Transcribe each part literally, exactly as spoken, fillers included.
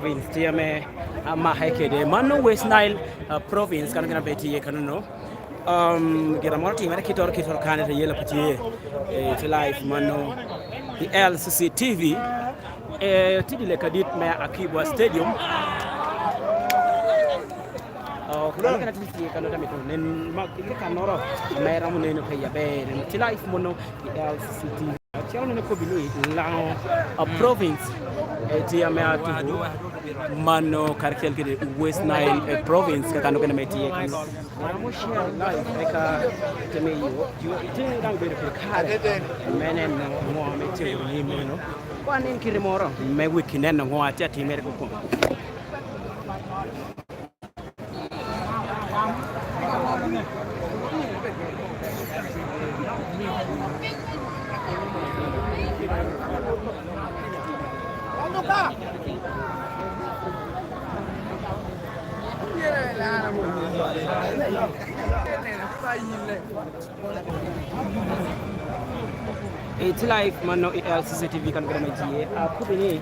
Province tye ame amake kede. Mano West Nile, uh, Province, kan gin abe tye kanono. Um, gira moro timere kitoro, kitoro kane te yelo pe tye. Eh, tye live mano i L C C T V. Eh, tye dile kadit me Akibwa Stadium. Oh, kano kena tye tye kano tami to nen ma kiri kanoro ame ramo neno pe yaber. Tye live mono i L C C T V. Acalo nene kobbi ni Lango, uh, Province, eh, tye ame atuko mano karacel kede West Nile, eh, Province, ka kano kene me tye kano. Amo share live, eka itye miyo, jo, itye daŋ bedo kede kare me neno ŋo ame tye i nyim meno. Wan en kite moro me wiki neno ŋo atye atimere kukom. It's live mano i L C C T V kan kede me G A. Akubbi ni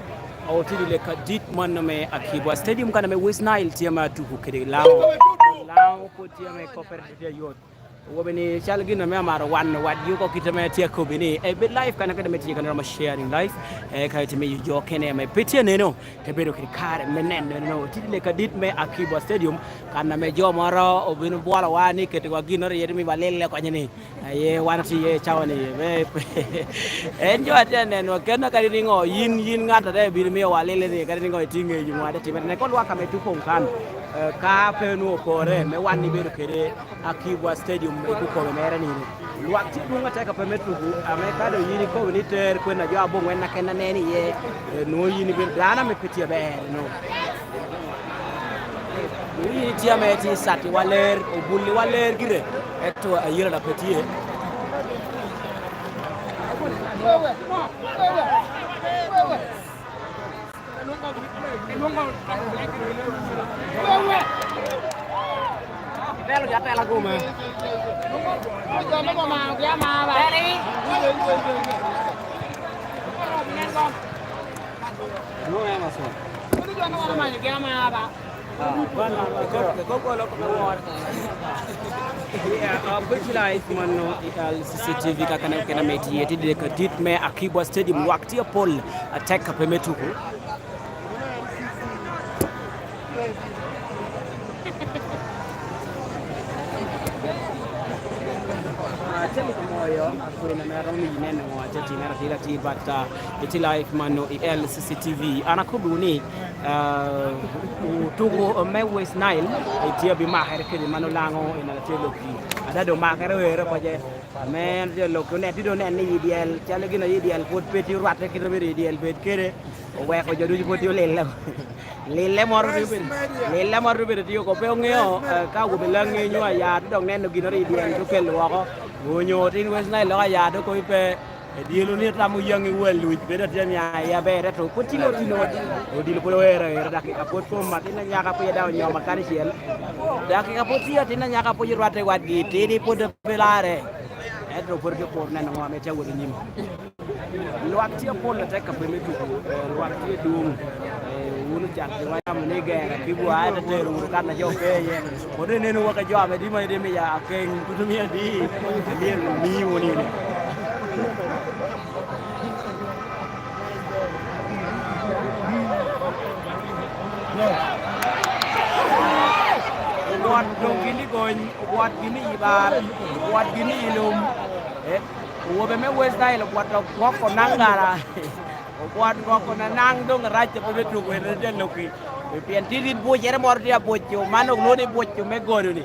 otidi le kadit mano me Akibwa Stadium kan me West Nile tye ma tuku kede Lango. Lango pwod tye ma i kopere tye ayot. Wobe ni cal gin ame amaro wan wadgi oko kit ame tye akobbi ni, eh, bed live kan kede me tye kan romo sharing live. Eh, ka itye me jo kene ame pe tye neno, te bedo kede kare me neno, neno. Otidi le kadit me Akibwa Stadium kan ame jo moro obino bwolowa ni ketiwa ginnoro iye, mi walille konye ni. Aye, wan otye iye cawa ni, me, en jo atye aneno, ken kadi niŋo, yin, yin ŋat ate bino miyo walili ni, kadi niŋo itye ŋeyo gin ate timere. Nek olwak ame tuko kan, eh, ka pe onwoŋo opore, me wan ibedo kede Akibwa Stadium i Bukobe mere ni. Lwak tye dwoŋ atek ape me tuku, ame ka doŋ yin ikobo ni ter kwena jo abongwen aken anen iye, eh, nwoŋo yin ibedo dano ame pe tye aber, no. Yin itye ame tye i sati wa ler, obulli wa ler gire, ento ayela na pe tye. Telo ja tela gume. Yeah, uh, quick live mano i L C C T V ka kene kene me tye, tye dek adit me Akibwa Stadium, lwak tye apol atek ka pe me tuku. Ah, tye mito moyo, akwena me aromo i neno, ah, tye timere atira ti, but, ah, itye live mano i L C C T V. An akobbiwu ni, ah, tuko me West Nile, itye abimakere kede mano Lango, i naka tye lokki. Ada doŋ makere were oko je. Ame en tye lokki, onet, tye doŋ onen ni i dyel, calo gin aye i dyel pwod pe tye orwatte kit obedo i dyel bed kede, oweko jo ducu pwod tye olilo. Lille moro ri obedo, lille moro ri obedo tye oko, pe oŋeo, eh, ka obedo Lango nyo aya, te dok neno ginnoro i dyel te okelo woko. Onyo otin West Nile loko aya, dok kobi pe, eh, dyelo ni tamo yaŋ i wel luc, bedo atye amiya i aber, ento pwod tye otino, odilo pwod oero aera, dakika pwod kom atin anyaka pwod daŋ onyoma karacel. Dakika pwod tye atin anyaka pwod orwatte wadgi, tidi pwod pe larre. Ento pwod tye kuro neno ŋo ame tye awot i nyim. Lwak tye apol atek ka pe me tuko, eh, lwak tye dwoŋ. Eh, wun ocat i wayamo ni gera ki bwa, ento tero wunu kan a jo pe iye. Kono ineno waka jo ame dima ide miya akeng, tutu miya di, myero omi wunu ni. Obwot doŋ gin i gony, obwot gin i bar, obwot gin i lum. Eh, owobe me West Nile obwot gwoko nangara. Obwot gwoko nanaŋ doŋ arac a pe me tuko en te lokki. Pien tye rit bucere moro tye aboco, man olwoŋo ni boco me godo-ni.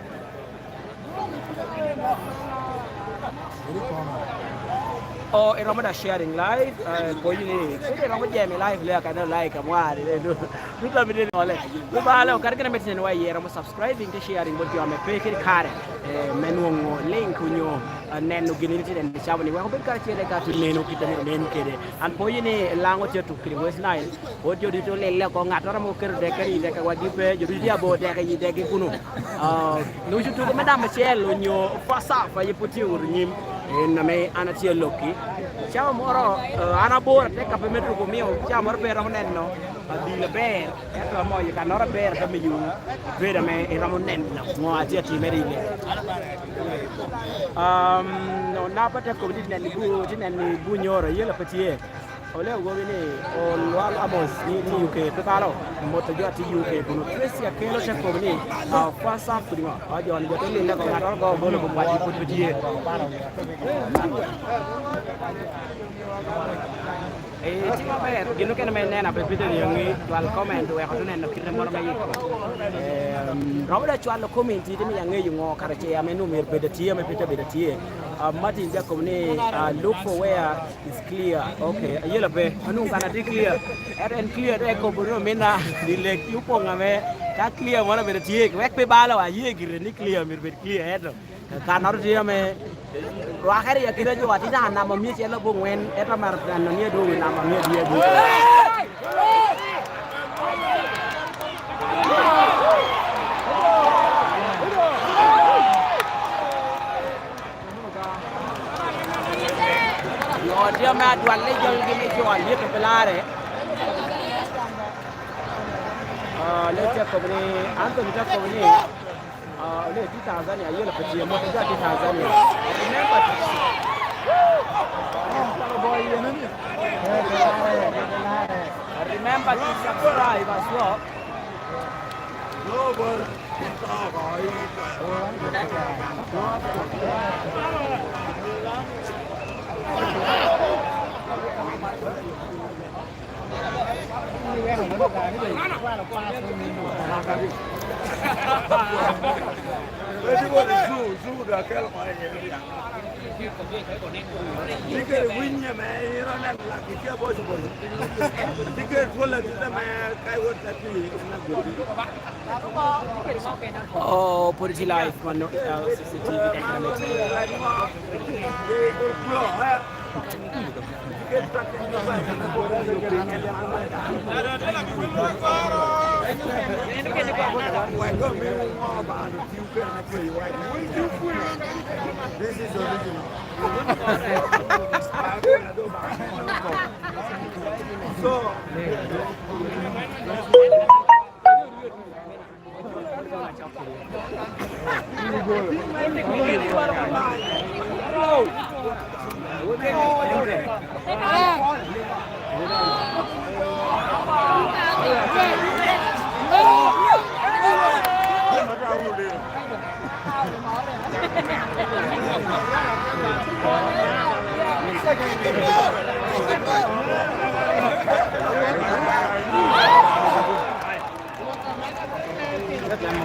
O, iromo da sharing live, eh, pwonyo ni, pwod iromo jemi live le, akane like amwar, eh, du-, duto amito ni ole. Lubalo, kadi kene me tinen wa iye, iromo subscribing, te sharing bot jo ame pe kede kare, eh, me nwoŋo link onyo, eh, neno gini ni tye neno camo ni, wek obed karacel eka tye neno kit a myero nen kede. An pwonyo ni Lango tye atuk kede West Nile, Pwod jo ducu olille oko, ŋattoro ame oketo deke i deke wadgi pe, jo ducu tye abor deke i degi kuno. Ah, nucu tuko me namba acel onyo first half aye pwod tye owoto nyim. En ame an atye alokki. Cawa moro, eh, an abor ate kape me tuko, omio cawa moro pe iromo neno adil aber, ento amoyo kannoro aber ate miyo bedo ame iromo neno ŋo atye atimere i lee. Um, onapa te kobo ni neno bu-, ti neno ni bunyoro, yelo pe tye. Oleo gobi ni, "Olwal Amos ni tye U K, pe balo, moto jo a tye U K kuno." Tracy Akello te kobo ni, "Ah, first half kodi ŋo?" Ah, jo ni jo te lille ko, ŋattoro ko golo kom wat ni pwod pe tye. Eh, tye maber. Gin okene ma ineno ape Peter Yongi, cwal comment, wek otu neno kite moro me yiko. Em, romo da cwalo comment, ite miyo aŋeyo ŋo kara ce ame nwoŋo myero bed atye, ame pe te bed atye. Ah, Martin te kobo ni, ah, "Look for where is clear." Okay, ayela pe. Anwoŋo kan atye clear. Ento en clear te kobo ni omina ni lek opoŋ ame ka clear moro obedo tye, wek pe balo, aye gire ni clear myero bed clear, ento kannoro tye ame rwakere i akina jo atye naka namba mia acel abongwen, ento amaro neno ni adwogo i namba mia abiro abiro. Yo tye ame adwalle jami gi me jo alyet pe larre. Ah, le tye akobo ni, Anthony tye akobo ni, ah, le tye Tanzania, yelo pe tye, moto jo tye Tanzania. Remember to, remember to subscribe as well. Dikere winye me iro neno laki tye aboco boco. Dikere twol adita me kai wot tati na gudi. Oh, put it live, man, no, uh, C C T V camera. This is original. So,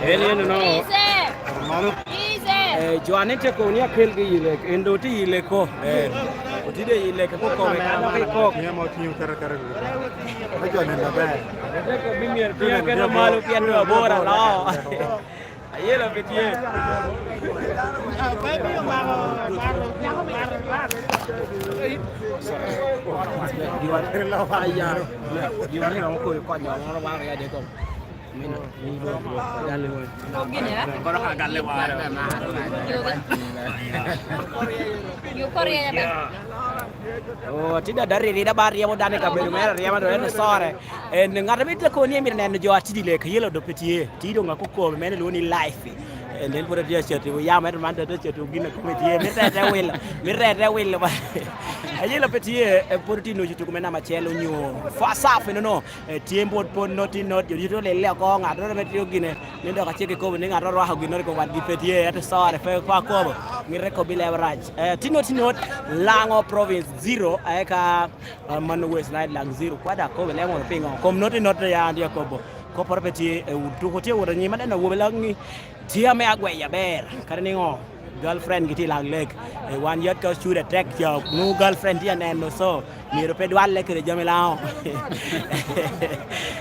En eno no. Mano. Eh, jo ane te kobo ni akelgi i lek, en doŋ tye i lek ko. Eh, otide i lek ko kome, ka dok i kok. Mia ma otingo kare kare. Ka jo neno maber. Te kobo ni myero tinga kena malo pien doŋ abor aloo. Ayela pe tye. Giwa ni romo koyo konyo, romo waro ya de kom. Amina. Kono ka galle waro. Yo Korea ya ba. Oh, tida dari rida ba ryemo dano i kabedo mere, ryemo to en sore. En ŋat ame tye koni emito neno jo atidi lek, yelo do pe tye. Ti doŋ akokobe mene lwongo ni life. En, en pwod atye acito i yamo, ento man doŋ atye acito gin a kome tye. Mito ete wilo, mito ete wilo ba. Ayelo pe tye, eh, pwod tye nucu tuko me namba acel onyo first half enono. Eh, tye pwod, pwod not, not, jo ducu olille oko, ŋat oro ame tye gine, ni dok acik ikobo ni ŋat orwako ginnoro i kom wadgi pe tye, ento sorry, pe, pe akobo. Mito ikobo i leb rac. Eh, tye not, not, Lango Province zero, eka, ah, mano West Nile Lang zero. Kwada akobo, ilemo wunu piŋo? Kom not, not ya an tye akobo. Kopporo pe tye, eh, tuko tye wot anyim, aneno awobe Langi. Tye ame agwey aber, kadi niŋo, girlfriend gi tye i Lang Lake. E, wan yat ka ocudo atek ca, nwoŋo girlfriend tye aneno, so, myero pe dwalle kede jami Lango.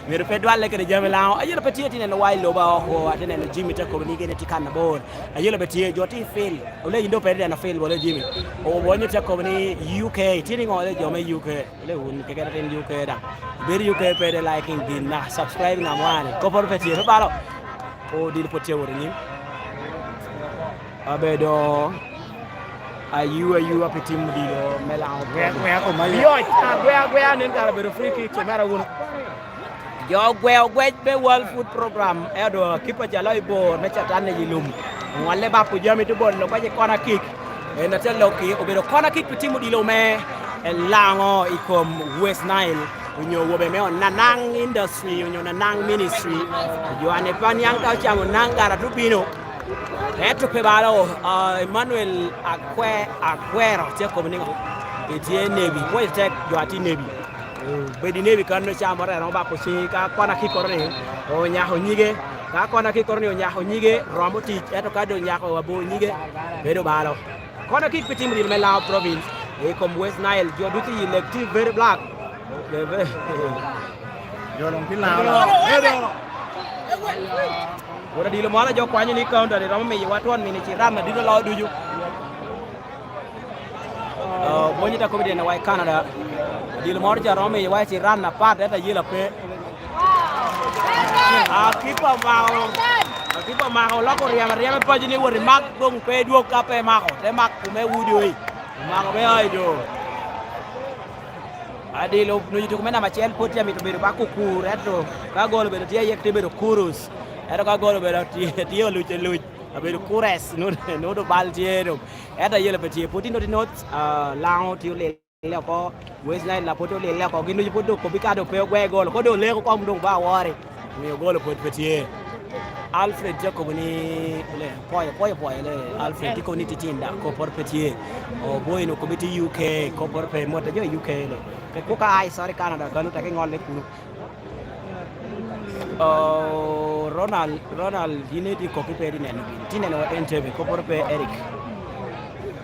Myero pe dwalle kede jami Lango. Ayelo pe tye, tye neno wa i loba oko, atye neno Jimmy te kobo ni gene tye kan abor. Ayelo pe tye, jo tye i field. Ole yin doŋ pe neno field bolo Jimmy. Owonyo te kobo ni U K, tye niŋo le jo me U K? Ole wun keken atin U K daŋ. Bedo U K pe de liking gin na, subscribe ŋa mwane. Kopporo pe tye, pe balo. Odilo pwod tye wot i nyim. Abedo Ayuu ayua pi tim odilo me Laŋo Province. Wek, wek omaye. Yoc, agwe agwea, nen kara obedo free kick, cemera wunu. Jo ogweo gwec me World Food Program, ento Akipa Jaloi Bor me Catan i lum. Oŋolle bako jami te bolo kwac i corner kick. En ate lokki, obedo corner kick pi tim odilo me Laŋo i kom West Nile, onyo wobe me Onanaŋ Industry, onyo Onanaŋ Ministry. Jo ane pe aniaŋ ka ocamo naŋ gara te obino. Ento pe balo, ah, Emmanuel Akwe-, Akwero tye akobo ni, itye i Navy, pwony tek jo atye i Navy. Bed i Navy kan, ocamo rero, obako ciŋi ka corner kick-koro ni onyako nyige. Ka corner kick-koro ni onyako nyige, romo tic, ento ka doŋ onyako abo nyige, bedo balo. Corner kick pi tim odilo me Laŋo Province i kom West Nile, jo ducu i Lake Tip very black. Jo luŋ pi Laŋo. Wot odilo moro a jo kwanyo ni counter ni romo miyowa twon mini ci ran adit olo ducu. Oh, bwonyi ta kobo dyene wa i Canada. Odilo moro ca romo miyowa ci ran apat, ento ayela pe. Akipa omako, Akipa omako, oloko ryemo aryema paco ni wot imak, doŋ pe idwog ka pe imako, te mak kume wudi oi. Omako me ai do. Adilo onwoŋo tuko me namba acel pwod tye amito bedo ba kukur, ento ka gol obedo tye ayek tye bedo kurus, ento ka gol obedo tye, tye oluc oluc, abedo kures, nwoŋo, nwoŋo bal tye doŋ. Ento ayela pe tye, pwod tye noti not, ah, Laŋo tye olil oko, West Nile pwod tye olil oko, gin ducu pwod doŋ kobbi ka doŋ pe ogwe gol, ko doŋ oleko kom doŋ ba awori, omio gol pwod pe tye. Alfred tye akobo ni, le, pwoyo, pwoyo, pwoyo, le, Alfred tye kobo ni tye tin da, kop pwod pe tye. Oboyi no kobo ni tye U K, kop pwod pe, mot a jo i U K lo. Pe kuka ai, sorry, Canada, kano tek iŋolle kuno. Oh, Ronald, Ronald, yin itye kop ipe itye neno gini. Itye neno Entebbe, kop pwod pe, Eric.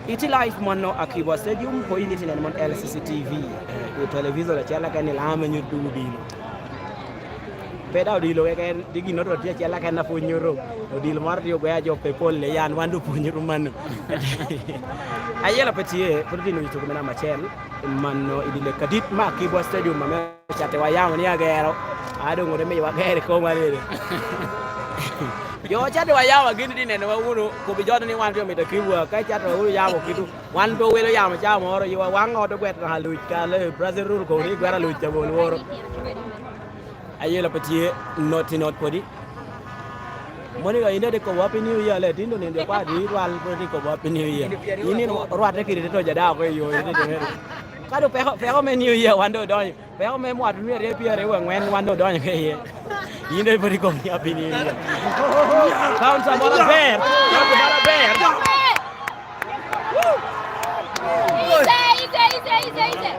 Itye live mono Akibwa Stadium, ko yin itye neno mon L C C T V, eh, i television acel keken ni Laŋo me nyuto odilo. Pe daŋ odilo keken, di gin noto tye acel keken a pwod nyuto. Odilo moro tye ogweo ajo pe pol i yan, wan doŋ pwod nyuto mano. Ayela pe tye, pwod otye nwoŋo i tuko me namba acel, mano i dye lek adit me Akibwa Stadium ame ocattiwa yamo ni agero. A doŋ ote miyowa gero i kom arere. Jo ocattiwa yamo gin itye nenowa wunu, kobi jo ni wan pe omito Akibwa, ka icattiwa wunu yamo kitu, wan pe owilo yamo cawa moro, yiwa waŋ ot ogwet naka luc, ka le Brazil rule kobo ni gwero luc ca bol woro. Ayela pe tye, not i not kodi. Moni ka in dede kobo Happy New Year le, tin donindo kwa di rwal pwod itye kobo Happy New Year. In in orwatte kede te toja da oko i yo, in dede mere. Ka do peko, peko me New Year wan do odonyo. Peko me mwaka myero aryo pyeraryo wangwen wan do odonyo ke iye. In dede pwod ikobo ni Happy New Year. Pound sa moro aber, pound sa moro aber. Easy, easy, easy, easy, easy.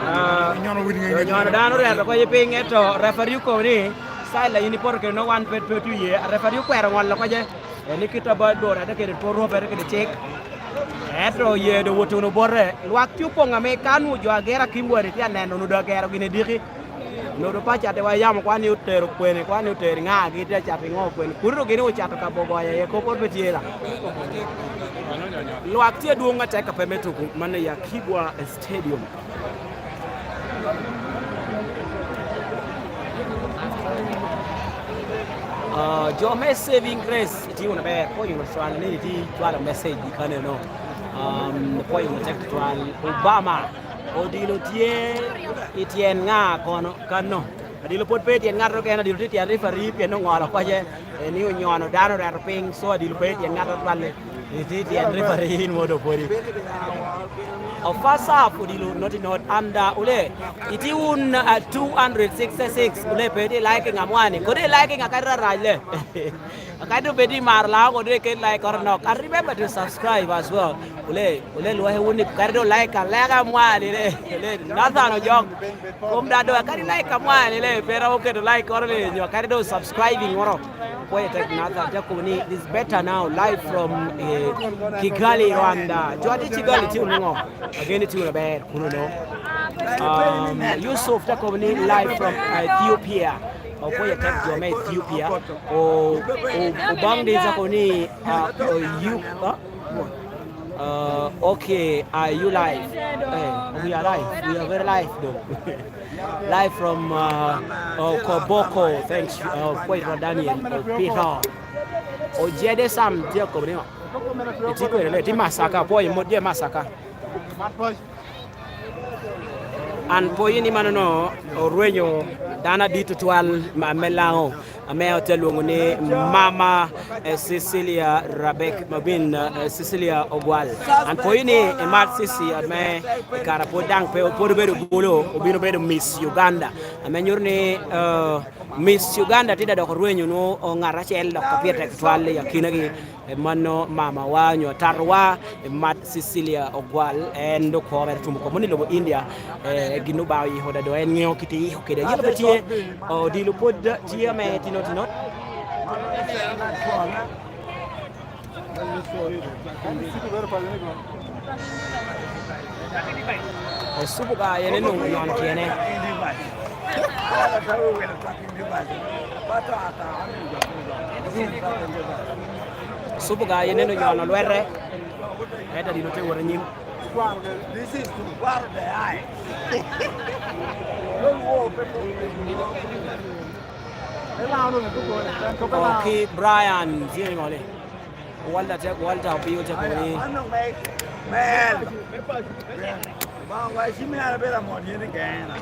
Ah, onyono dano oreto oko i piny, ento referee okobo ni, "Sila, in ipoto kede nongo wan pe, pe otye iye." Referee okwero ŋolo oko ce, en ni kit a ba dwor ate kede two rope, ate kede cik. Ento oye do wot wunu bote. Lwak tye opoŋ ame ka nwoŋo jo agero Akim Wari tye aneno, nwoŋo do agero gin ediki. Nodo pa cattiwa yamo kwan ni otero kwene, kwan ni otero ŋa, gi te cato i ŋo kwene. Kuto gini ocato ka bogoya, ye kop pe tye la. Lwak tye adwoŋ atek ape me tuko man i Akibwa Stadium. Ah, jo me Saving Grace, itye wunu aber, pwonyo wunu cwalo ni itye cwalo message i kaneno. Um, pwonyo wunu tek tutwal. Obama, odilo tye i tyen ŋa kono kano? Adilo pwod pe i tyen ŋat keken, adilo tye i tyen referee pien oŋolo kwace, eh, ni onyono dano oreto piny, so adilo pe i tyen ŋat tutwalle. Itye i tyen referee in wodo pwodi. O first half odilo not in not, and, uh, ole, itye wun, uh, two hundred sixty-six, ole pe itye liking amwani. Kodi liking akadi rarac le. Akadi obed i mar Laŋo, kodi iket like oro nok. And remember to subscribe as well. Ole, ole lwaki wun ni kadi do like aleka amwani le. Ole, Nathan Ojok. Kom da do, kadi like amwani le, pe romo keto like oro le, nyo kadi do subscribing oro. Kwe tek Nathan, te kobo ni, "It is better now, live from, eh, Kigali, Rwanda." Jo ati Kigali tye wunu ŋo? Again, tye wunu aber, kuno no. Um, Yusuf te kobo ni, "Live from Ethiopia." Okwe tek jo me Ethiopia. O, o, Obang de te kobo ni, uh, o, you, uh, Uh, okay, are you live? Eh, we are live. We are very live though. Live from, uh, uh, Koboko. Thanks, uh, Kwaitwa Daniel Opito. Ojede Sam tye akobo ni, Itye kwene le, tye Masaka, apwoyo mot je Masaka. An pwoyo ni manono orwenyo dano adit tutwal ma me Laŋo, ame ote lwoŋo ni Mama, eh, Cecilia Rabek, ma bin, eh, Cecilia Ogwal. An pwoyo ni imat Cici ame i kare pwod daŋ pe, pwod obedo bulu, obino bedo Miss Uganda, ame nyuto ni, eh, Miss Uganda tye dok orwenyo nwo ŋat acel dok ka pire tek tutwal i akinagi. Eh, mano mamawa nyo tatowa, eh, Mat Cecilia Ogwal, en dok kwo mere tumo komo ni lobo India, eh, gin Obaŋa oyiko da, dok en ŋeo kit iyiko kede. Yelo pe tye, odilo pwod tye ame tino tino. Osubuga en enwoŋo nyono tyene. Subuga en enwoŋo nyono lwete. Ento dino te wot anyim. Oki Brian, jeni ŋoli. Walter te, Walter opio te koni. Obaŋa, ci me an abedo amot yen i gena.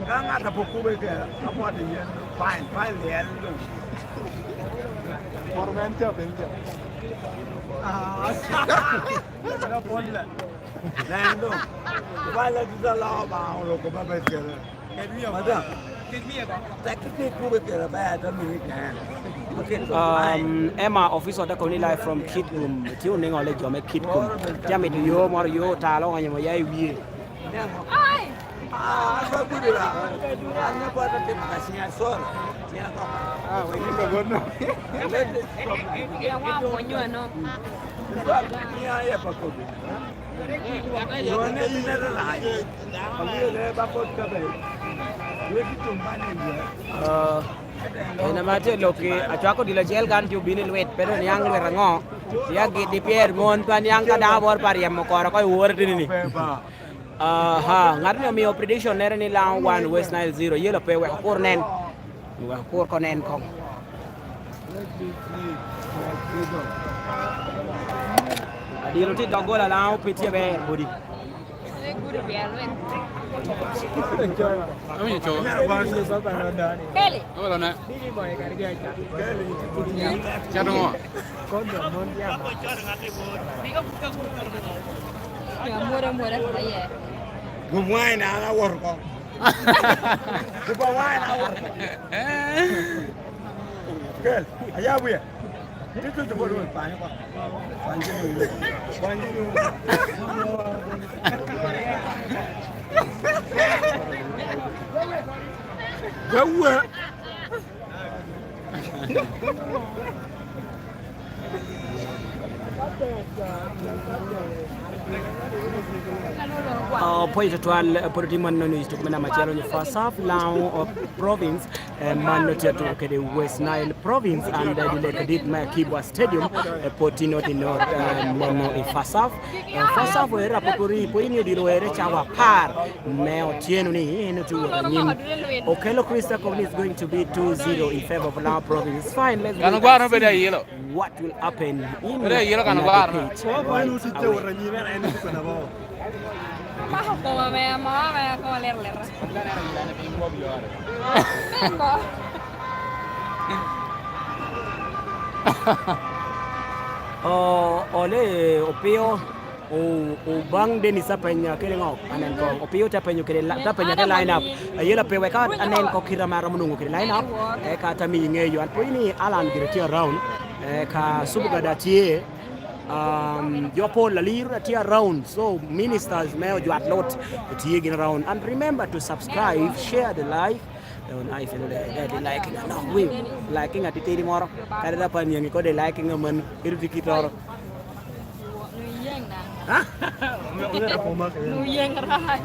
Ka ŋat a pok kube kera, amot i yen. Fine, fine, lyel doŋ. Poto men ca, piny ca. Ah, nen doŋ. Fine, la tuta la Obaŋa oloko babet kera. Madam, tek kite kube kera ba ata mini kena. Um, Emma, officer, te koni live from Kitgum. Tye oniŋo le jo me Kitgum. Tye amito yo moro, yo otalo onyo mo ya i wie. Ai! Ah, an ba gudo la. An ne bota timo ka sinya, sorry. Sinya koko. Ah, we ni ka bono. Yawa, monyo ano? Sinya ya pa kobi. Yo ne tinere la. Omiyo ne ba kot kabe. Weki tum ba ne yo. Ah, en ame atye lokki, acwako odilo acel kan tye obino i lwit, pe dong niaŋ lwit aŋo. Tye agiddi pyer mon, pe aniaŋ ka dano moro pe aryemo koro oko i woro tini-ni. Aha, ŋat ni omio prediction nere ni Laŋo one, West Nile zero. Yelo pe, wek okur nen. Wek okur ko nen koŋ. Adiro tye doggola Laŋo pe tye ber podi. Awinyo co. Keli. Olo ne. Cato ŋo? Amore, amore, aye. Gum wine an awoto oko. Gum wine an awoto oko. Kel, aya wiye. Tito jo bolo pany kwa. Pany jo. Pany jo. Gawa. Ah, opwoyo tutwal, eh, pwod otye mannono i tuko me namba acel onyo first half, Laŋo, oh, Province, eh, man otye atuko kede West Nile Province, and, eh, dile kadit me Akibwa Stadium, eh, pwod tye noti not, eh, manno i first half. Eh, first half were apopori, pwod ni odilo were cawa apar me otyeno ni en otye wot anyim. Okello Crystal Company is going to be two zero in favor of Laŋo Province. It's fine, let's wait and see what will happen in another pitch. Right away. Mako koma me ama, me koma lero lero. Mako. O, ole, opio, o, o, baŋ Dennis apenya kede ŋo? Anen ko. Opio te penyo kede la-, te penya kede line up. Ayela pe weka anen ko kite ame aromo nwoŋo kede line up. Eka te miyo iŋeyo. An pwod ni Alan gire tye around. Eka Subuga da tye. Um, jo pol alir tye around. So, ministers me ojwat lot tye gin around. And remember to subscribe, share the live. Ewan, ai, fino de, de, de liking, no, wi, liking atitidi moro. Kadi da pa niaŋi ko de liking aman, kadi tye kitoro. Ha? Nuyeŋ rai.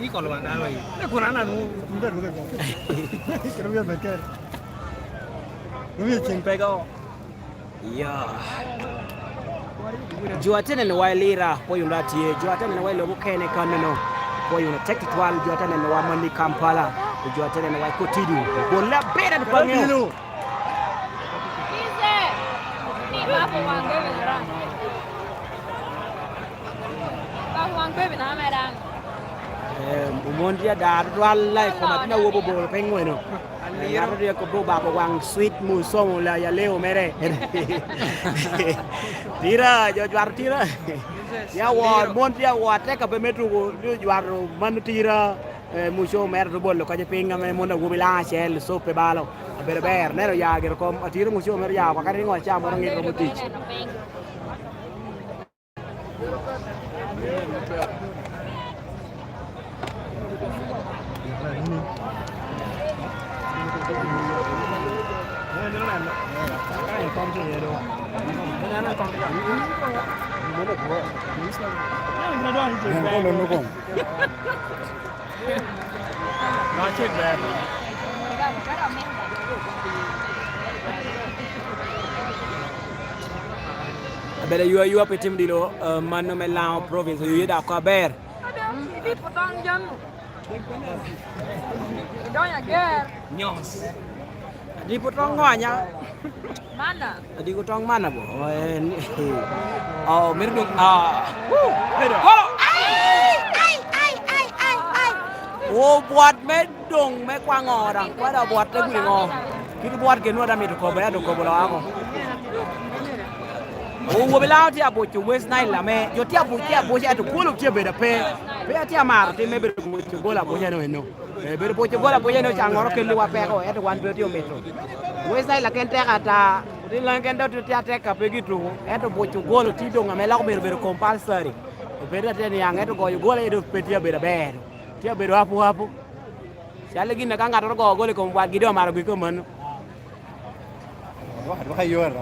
Ikolo wan dano i. Ne kun an anu, tunda ruge ko. Kero wiye beker. Ruge cing pego. Ya. Jo atye neno wa i Lira, pwoyo ndo atye. Jo atye neno wa i lobo kene kannono, pwoyo ndo tek tutwal. Jo atye neno wa man i Kampala, jo atye neno wa i Kotidu. Bolle aber, an pe aŋeo. Easy. Papa wan bebe na ram. Papa wan bebe na ame ram. Eh, mon tye ada tutwal, like, koma tye awobo bolo piny weno. Eh, ŋat otye kobbe obako waŋ sweet musomo la ya leo mere. Tira, jo jwato tira. Tye awor, mon tye awor, atek ape me tuko, ni ojwato mano tira, eh, muco mere to bolo kacce piny ame mon awobi laŋ acel, cop pe balo. Abedo ber, neno ya gire kom, atira muco mere ya, wakati ŋo acamo, ŋit romo tic. Abedo aywa aywa pi tim dilo, eh, mano me Lango Province, oyoye dok oko aber. Idipo tong jami. Idonyo ager. Nyos. Adipo tong ŋo anya? Mana. Adipo tong mana bo? Oh, eh, ni, oh, meri dong, ah. Woo! Hey, dong. Golo! Ai, ai, ai, ai, ai, ai. Oh, bwot me dong me kwaŋo daŋ, kwada bwot te gudi ŋo? Kit bwot gen wada mito kobo, ya do kobo lo ako. Owobe Lango tye abuco West Nile ame, jo tye abuc, tye abuc, ento kwolo tye abedo ape. Pe atye amaro tim me bedo buco gol abuca no eno. Eh, bedo buco gol abuca no caŋoro kelliwa peko, ento wan pe otye omito. West Nile laken tek ata, otin laŋ ken dok tye atek ka pe gituko, ento buco gol otye doŋ ame loko myero bedo compulsory. Obedo atye niaŋ, ento goyo gol aye dok pe tye abedo aber. Tye abedo apu apu. Calo gin ka ŋattoro gogo gol i kom watgi, dok amaro gik mano. Adwoka yora.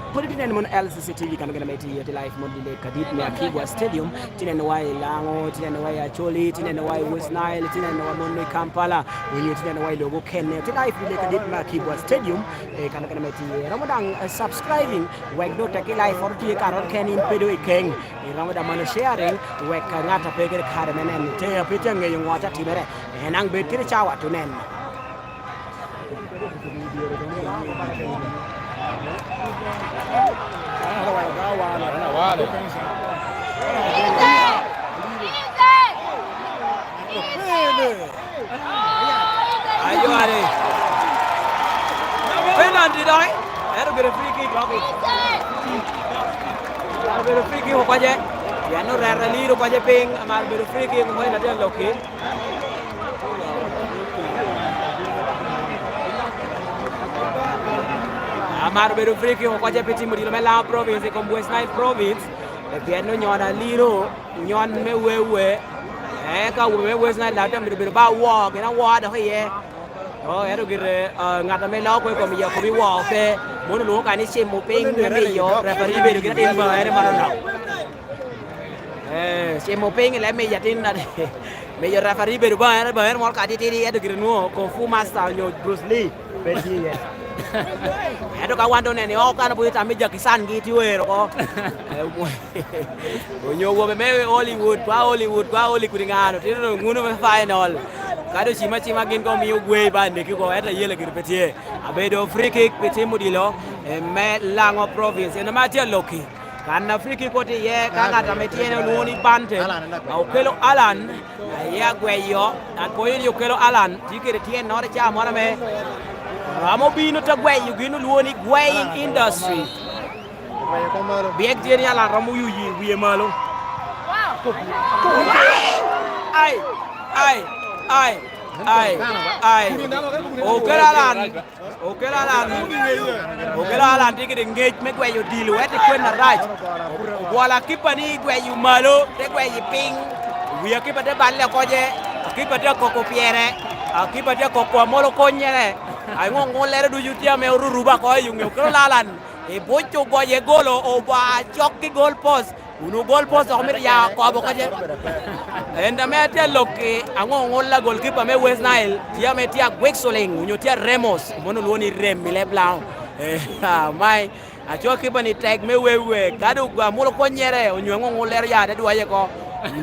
Pwod itye neno mon L C C T V kano gin ame itye iye, tye live mon dile kadit me Akibwa Stadium, tye neno wa i Lango, tye neno wa i Acholi, tye neno wa i West Nile, tye neno wa mon i Kampala, onyo tye neno wa i lobo okene, tye live dile kadit me Akibwa Stadium, eh, kano gin ame itye iye. Romo daŋ, eh, subscribing, wek do teki live oro tye kare oro ken in pe do i keng, iromo daŋ mano sharing, wek ŋat a pe kede kare me neno, te a pe tye aŋeyo ŋo a tye atimere, en daŋ bed kede cawa to neno. Ayo, are. Penalty doŋ. Ento gire free kick, Rocky. Amaro bedo free kick oko ce. Pien oreta liro oko ce piny, amaro bedo free kick oko i latin lokki. Amaro bedo free kick oko ce pi tim odilo me Lango Province i kom West Nile Province. Pien onyon aliro, nyon me wewe. Eka awobe me West Nile daŋ te mito bedo ba awoo, gin awoo dok iye. Oh, ento gire, ah, ŋat ame loko i kom yie akobo i woo pe, mono olwoŋo ka ni cimo piny me miyo refari bedo gin atin ba en ema nonok. Eh, cimo piny i leb miyo atin na, miyo refari bedo ba en, ba en moro ka titidi, ento gire nwoŋo Kung Fu Master onyo Bruce Lee pe tye iye. Ento ka wan doŋ oneno i oko kan, obwito tam me Jackie Chan gi tye wer oko. Eh, onyo wobe me Hollywood, kwa Hollywood, kwa Hollywood ŋano, tye doŋ ŋuno me final. Kadi ocim acima gin ko omio gwe ba aneki oko, ento ayela gire pe tye. Abedo free kick pi tim odilo, eh, me Lango Province. En ame atye alokki. Kan a free kick otye iye, ka ŋat ame tyene olwoŋo ni Bante, a okelo Alan, aye agweyo, akoyo ni okelo Alan, tye kede tyennoro i caa moro ame romo bino te gweyo gin olwoŋo ni Gweying Industry. Byek tye ni Alan romo yuyi wie malo. Ai, ai, ai, ai, ai. Okelo Alan, okelo Alan, okelo Alan tye kede ngec me gweyo odilo, ento kwen arac. Obwolo akipa ni gweyo malo, te gweyo piny. Wi akipa te balle oko ce, akipa te akoko pyere, akipa te akoko amolo konnyere. Aŋo ŋullere ducu tye ame oruruba oko i ŋe, okelo Alan. Ibuc ogoye golo, oba cok ki goal post. Onwoŋo goal post dok omito ya kobo kace. En ame atye alokki, aŋo ŋol a goalkeeper me West Nile, tye ame tye agwek culiŋ, onyo tye aremos, mano olwoŋo ni rem i leb Laŋo. Eh, amac, aco akipa ni tek me wewe, ka doŋ amulo konnyere, onyo aŋo ŋol lero ya te dwaye oko.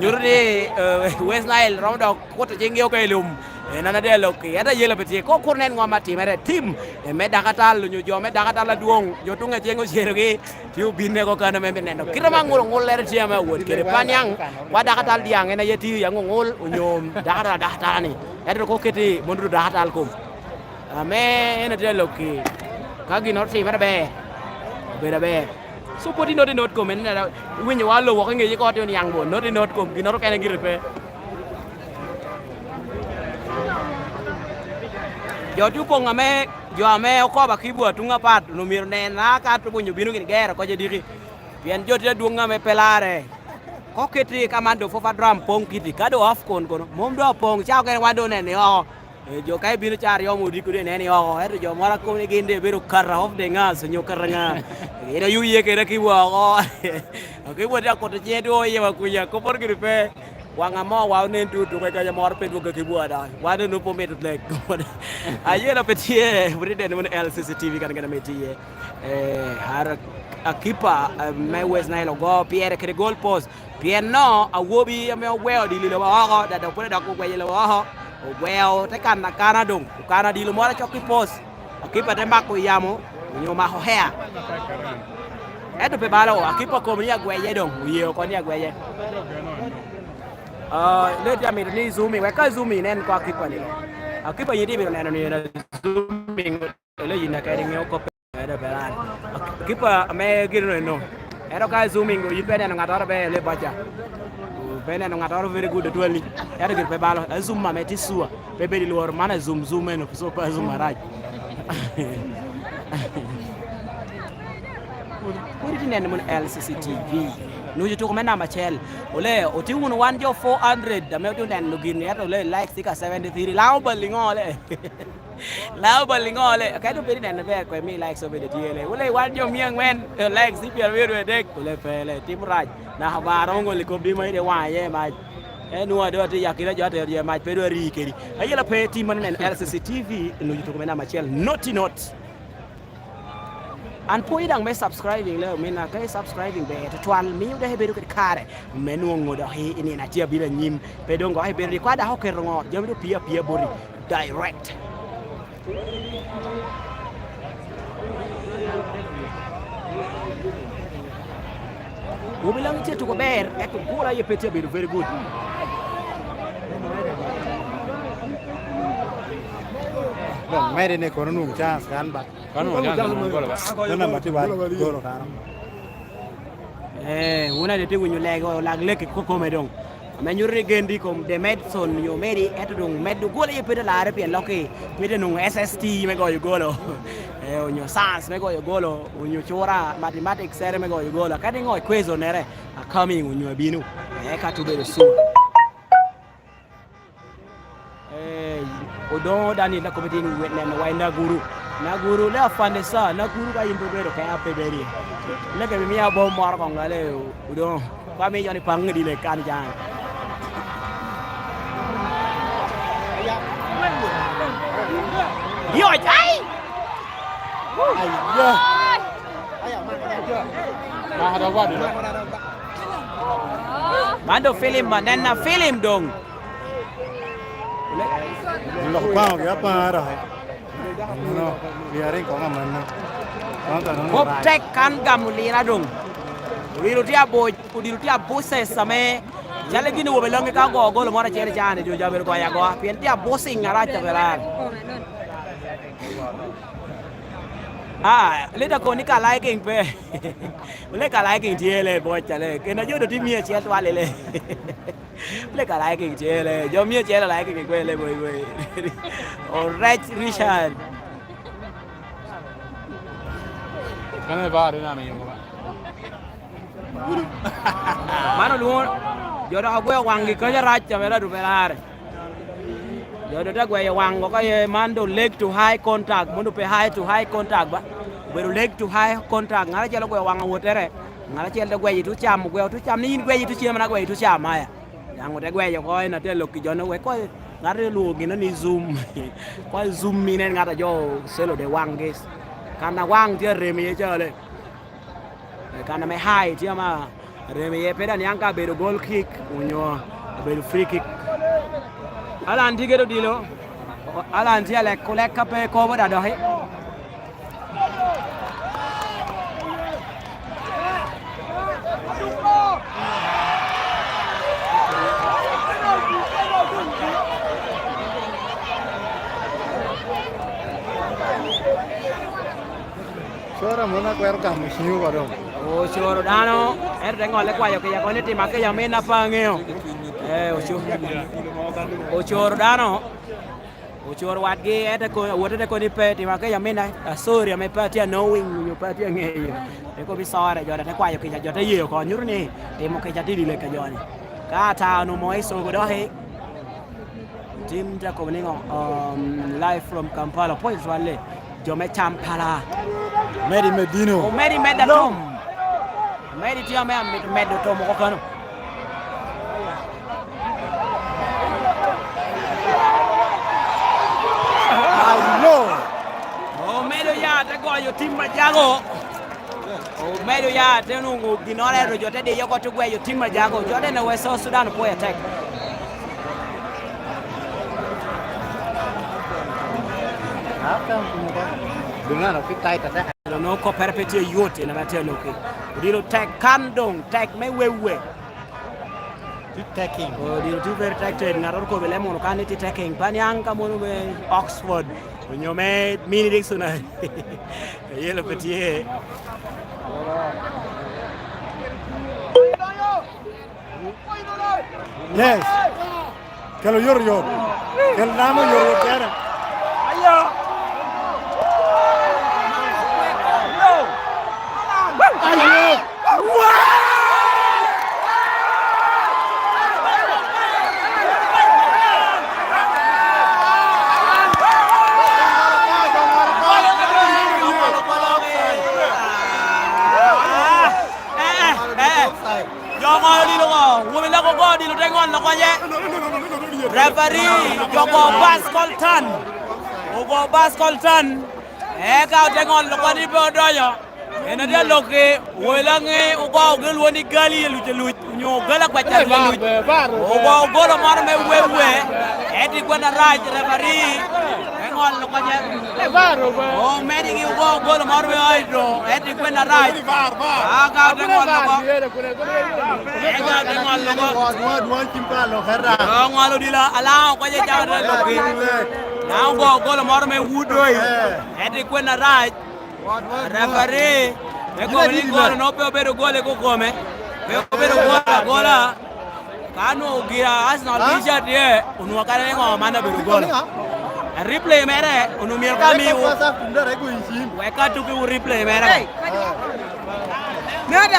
Nyuto ni, eh, West Nile romo dok kuto ciŋgi oko i lum. En an ade alokki, ento ayelo pe tye, ko kur nen ŋo ma timere, tim, eh, me dakatal, onyo jo me dakatal adwoŋ, jo tuŋ aceŋ ocerogi, tye obinne oko kan ame me neno. Kite ma ŋul oŋullere tye ame awot kede pa niaŋ, wa dakatal diaŋ en aye tye yaŋ oŋul, onyo dakatal adakatala ni. Ento ko keti mondo dakatal kom. Ame en atye alokki, ka ginnoro timere ber, obedo aber. So pwod inot inot kom, en nena, iwinyo wa lo woko i ngeye ko, tye oniaŋ bo, not inot kom, ginnoro kene gire pe. Jo tye opoŋ ame, jo ame okobo akibwa tuŋ apat, onwoŋo myero nen, a ka tuko onyo bino gini gero koc adiki. Pien jo tye adwoŋ ame pe larre. Ko keti ka man doŋ fofa drum poŋ kiti, ka doŋ AFCON kono, mom doŋ opoŋ, ca okene wan doŋ onene oko. Eh, jo ka ibino ca aryo mo odiko doŋ ineno i oko, ento jo moro a kobo ni gin doŋ ebedo kara of the ŋas onyo kara ŋa. Gin oyuye kede akibwa oko. Akibwa tye akuto ciŋe dwogo iye wa kuca, kopporo giri pe. Waŋ amo wa onen tutuko i kaca moro pe dwogo akibwa da. Wan onwoŋo pe omito tek. Ayela pe tye, wot ineno wunu L C C T V kan gin ame tye. Eh, har akipa, eh, me West Nile ogo pyere kede goal post. Pien no, awobi ame ogweo odilo i lobo oko, dada pwod dok ogweo i lobo oko, ogweo te kano akana doŋ, okano odilo moro acok i pos, akipa te mako yamo, onyo mako hea. Ento pe balo, akipa kobo ni agweye doŋ, oye oko ni agweye. Ah, leti amito ni izumi, wek ka izumi inen ko akipa ni. Akipa yin imito neno ni en azumi. Elo yin akadi ŋeo kop ede Beran. Kipa ame gin eno. Ento ka zooming, yin pe neno ŋattoro be ele baca. Pe neno ŋattoro very good atwali. Ento gin pe balo. A zoom ame tye sua. Pe bedi lworo. Man a zoom, zoom eno. So pe a zoom arac. Pwod itye neno mono L C C T V. Nucu tuko me namba acel. Ole, otye wunu wan jo four hundred ame otye neno gini, ento ole likes tye ka seventy three. Laŋo bal iŋo ole? Laŋo bal iŋo le? Ka doŋ bedo neno ber kwe, mi likes obedo tye le. Wule wan jo mia aŋwen, likes i pyerabiro adek, wule pe le, tim rac. Naka ba romo ŋolo i kop di ma ite waŋe iye mac. En nwoŋo ado ati yakina jo atero jo mac, pe dwa ri kedi. Ayela pe tim mano neno L C C T V, nucu tuko me namba acel, not not. An pwoyi daŋ me subscribing le omina, ka i subscribing ber tutwal, mio dok ibedo kede kare me nwoŋo dok i, i nino atye abino anyim. Pe doŋ gok ibedo ni kwa dok oketo ŋo, jami doŋ pia apia boti. Direct. Wobi Laŋo tye tuko ber, ento goal aye pe tye abedo very good. Dong mede ni kono nwoŋo chance kan ba. Kan nwoŋo chance nwoŋo goal ba. Kan namba tye ba goal otano. Eh, wun ade tye winyo lego, lak lek i kokome doŋ. Ame nyuto ni gen tye i kom the medicine nyo meri, ento doŋ medde golo aye pwod olarre pien lok-ki pwod enwoŋo S S T me goyo golo. Eh, onyo science me goyo golo, onyo cura, mathematics ere me goyo golo. Kadi ŋo equation ere, a coming onyo abino. Eh, ka tubedo sure. Eh, odoŋo Daniel na komiti ni we-, neno wa i Naguru. Naguru le afande sa, Naguru ka in pe bedo ke ape bedo. Leke mi mia bom moro koŋ gale odoŋo. Kwa mi joni paŋ di le kan jang. Yo, ai! Ai, yeah. Man do film, ma nena film dong. Lok paŋo gi apaŋ araka. Mano, wi ariŋ koŋ amanna. Kop tek kan gamo lira doŋ. Odilo tye aboc, odilo tye abuses ame calo gin owobe loŋgi ka ogo golo moro acel i caa-ni, jo ja bedo goyo agoa, pien tye abusiŋ arac abelar. Ah, lida koni ka liking pe. Ole ka liking tye le boc ale. Kena jo do tye mia acel twal ile. Ole ka liking tye le. Jo mia acel liking kwe le boy boy. Orec Richard. Kene ba ri na mi yoba. Man olwoŋo jo dok ogweo waŋgi kany arac ame radu pe larre. Jo dok te gweyo waŋ oko aye man do leg to high contact, mono pe high to high contact ba. Obedo leg to high contact, ŋat acel ogweyo waŋ awottere. Ngat acel te gweyo i tucam, ogweo tucam, ni in gweyo i tucam, an agweyo i tucam, aya. Daŋ ote gweyo oko en, ate lok i jo-nu, wek koŋ ŋat olwoŋo gin ni zoom. Koŋ zoom in en ŋat a jo ocelo de waŋgi. Kan a waŋ tye arem iye cale. Eh, kan ame high tye ama arem iye, pe daŋ niaŋ ka abedo goal kick, onyo abedo free kick. Alan tye gedo odilo. Alan tye alek, olek ka pe kobo daŋ doki. Coro a mon akwero gamo ciŋo wa doŋ. Ocoro dano, ento te ŋolle kwayo kica kono ni tim akeca min a pe aŋeo. Eh, oco-, ocoro dano. Ocoro wadgi, ete ko-, awote te koni pe, tim akeca min a, a sorry, ame pe atye anowing, onyo pe atye aŋeyo. Eko bi sore, jo te kwayo kica, jo te ye oko, nyuto ni timo kica tidi lek a joni. Ka ata onwoŋo i sogo doki, tim te kobo ni ŋo, um, live from Kampala, pwony cwalle, jo me Kampala. Medi medino. Omedi med atom. Medi tye ame amito medo tom oko kano. Ai, lo! Omedo ya te goyo tim a jago. Omedo ya te nwoŋo ginnoro, ento jo te diyo oko te gweyo tim a jago. Jo te ne West South Sudan opwoyo atek. Doŋ an oki tai tateka. Onwoŋo koppere pe tye yot, en ame atye aloki. Odilo tek kan doŋ, tek me wewe. Tye teking. Odilo tye very tek, tek. Ŋattoro okobo i leb munu kan ni tye teking. Pe aniaŋ ka mono me Oxford, onyo me Mini Dictionary. Yelo pe tye. Yes. Kelo yot yot. Kel dano yot yot kene. Ayo. Eh, eh, eh. Jo ogoyo odilo oko. Wobi lok ogo odilo te ŋolo konye. Referee, jo ogo bas Colton. Ogo bas Colton. Eka ote ŋolo konye pe odonyo. En atye aloki, woi Laŋe ogo ogel woni gali aluc aluc, onyo ogel agwac aluc aluc. Ogo ogolo moro me wewe, eti gwen arac, referee. Te ŋolo konye. Omedigi ogo ogolo moro me oido, eti gwen arac. Aka te ŋolo oko. Eka te ŋolo oko. Oŋolo odilo alaŋ oko je cawa te loki. Na ogo ogolo moro me wudoi. Eti gwen arac. Referee, me kobo ni gol onwoŋo pe obedo gol i kome. Pe obedo gol agola. Ka onwoŋo gira Arsenal tye ca tye, onwoŋo kare ni ŋo man obedo gol. Replay mere, onwoŋo myero ka miwu. Wek ka tukiwu replay mere.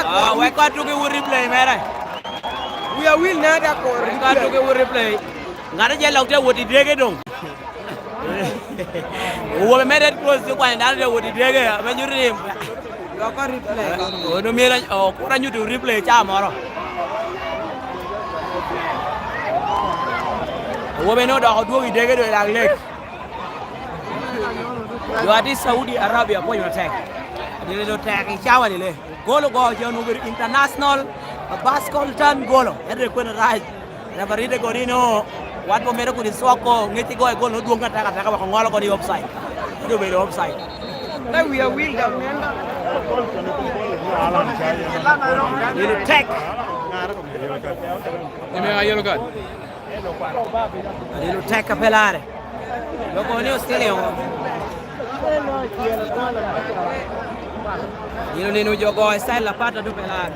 Ah, wek ka tukiwu replay mere. Wek ka tukiwu replay. Ŋat acel lok tye wot i dyege doŋ. Owobe me Red Cross tye kwanyo dano tye wot i dyege, ame nyuto ni Loko replay. Ono myero, oh, kur anyuto replay ca moro. Owobe ni odoko odwogo i dyege do i lak lek. Jo a tye i Saudi Arabia pwonyo matek. Dini do tek i cawa ni le. Gol ogo ca onwoŋo obedo international, Abbas Coltan golo, ento ekwene rac. Referee te kodi ni, "Oh, wan pe omito kodi cwako, ŋec igoyo gol, nwoŋo dwoŋ ataka ataka, wek oŋolo kodi offside." Ento obedo offside. Ka wi awil dok nen. Ilo tek. Ime a yellow card. Adilo tek a pe lare. Loko ni osili o. Adilo nino jo go style apat a pe lare.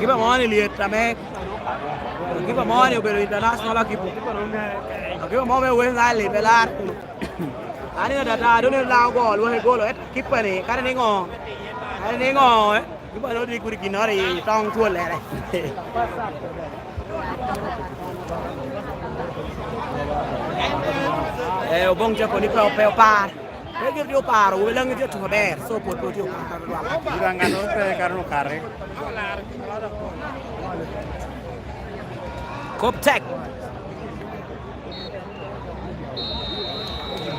Kipa mo ni lyet ame, kipa mo ni obedo international akipo. Akipa mo me West Nile pe lar. Ani na tata, done la gol, wa golo, et kipa ni, kare ni ngo? Kare ni ngo, eh? Juba no rik rik ginoro i tong twolere. Eh, oboŋ ca koni pe, pe opar. Pe gin tye oparo, wele aŋi tye tuko ber, so pwod pe otye oparo. Gin aŋat pe kare okato. Kop tek.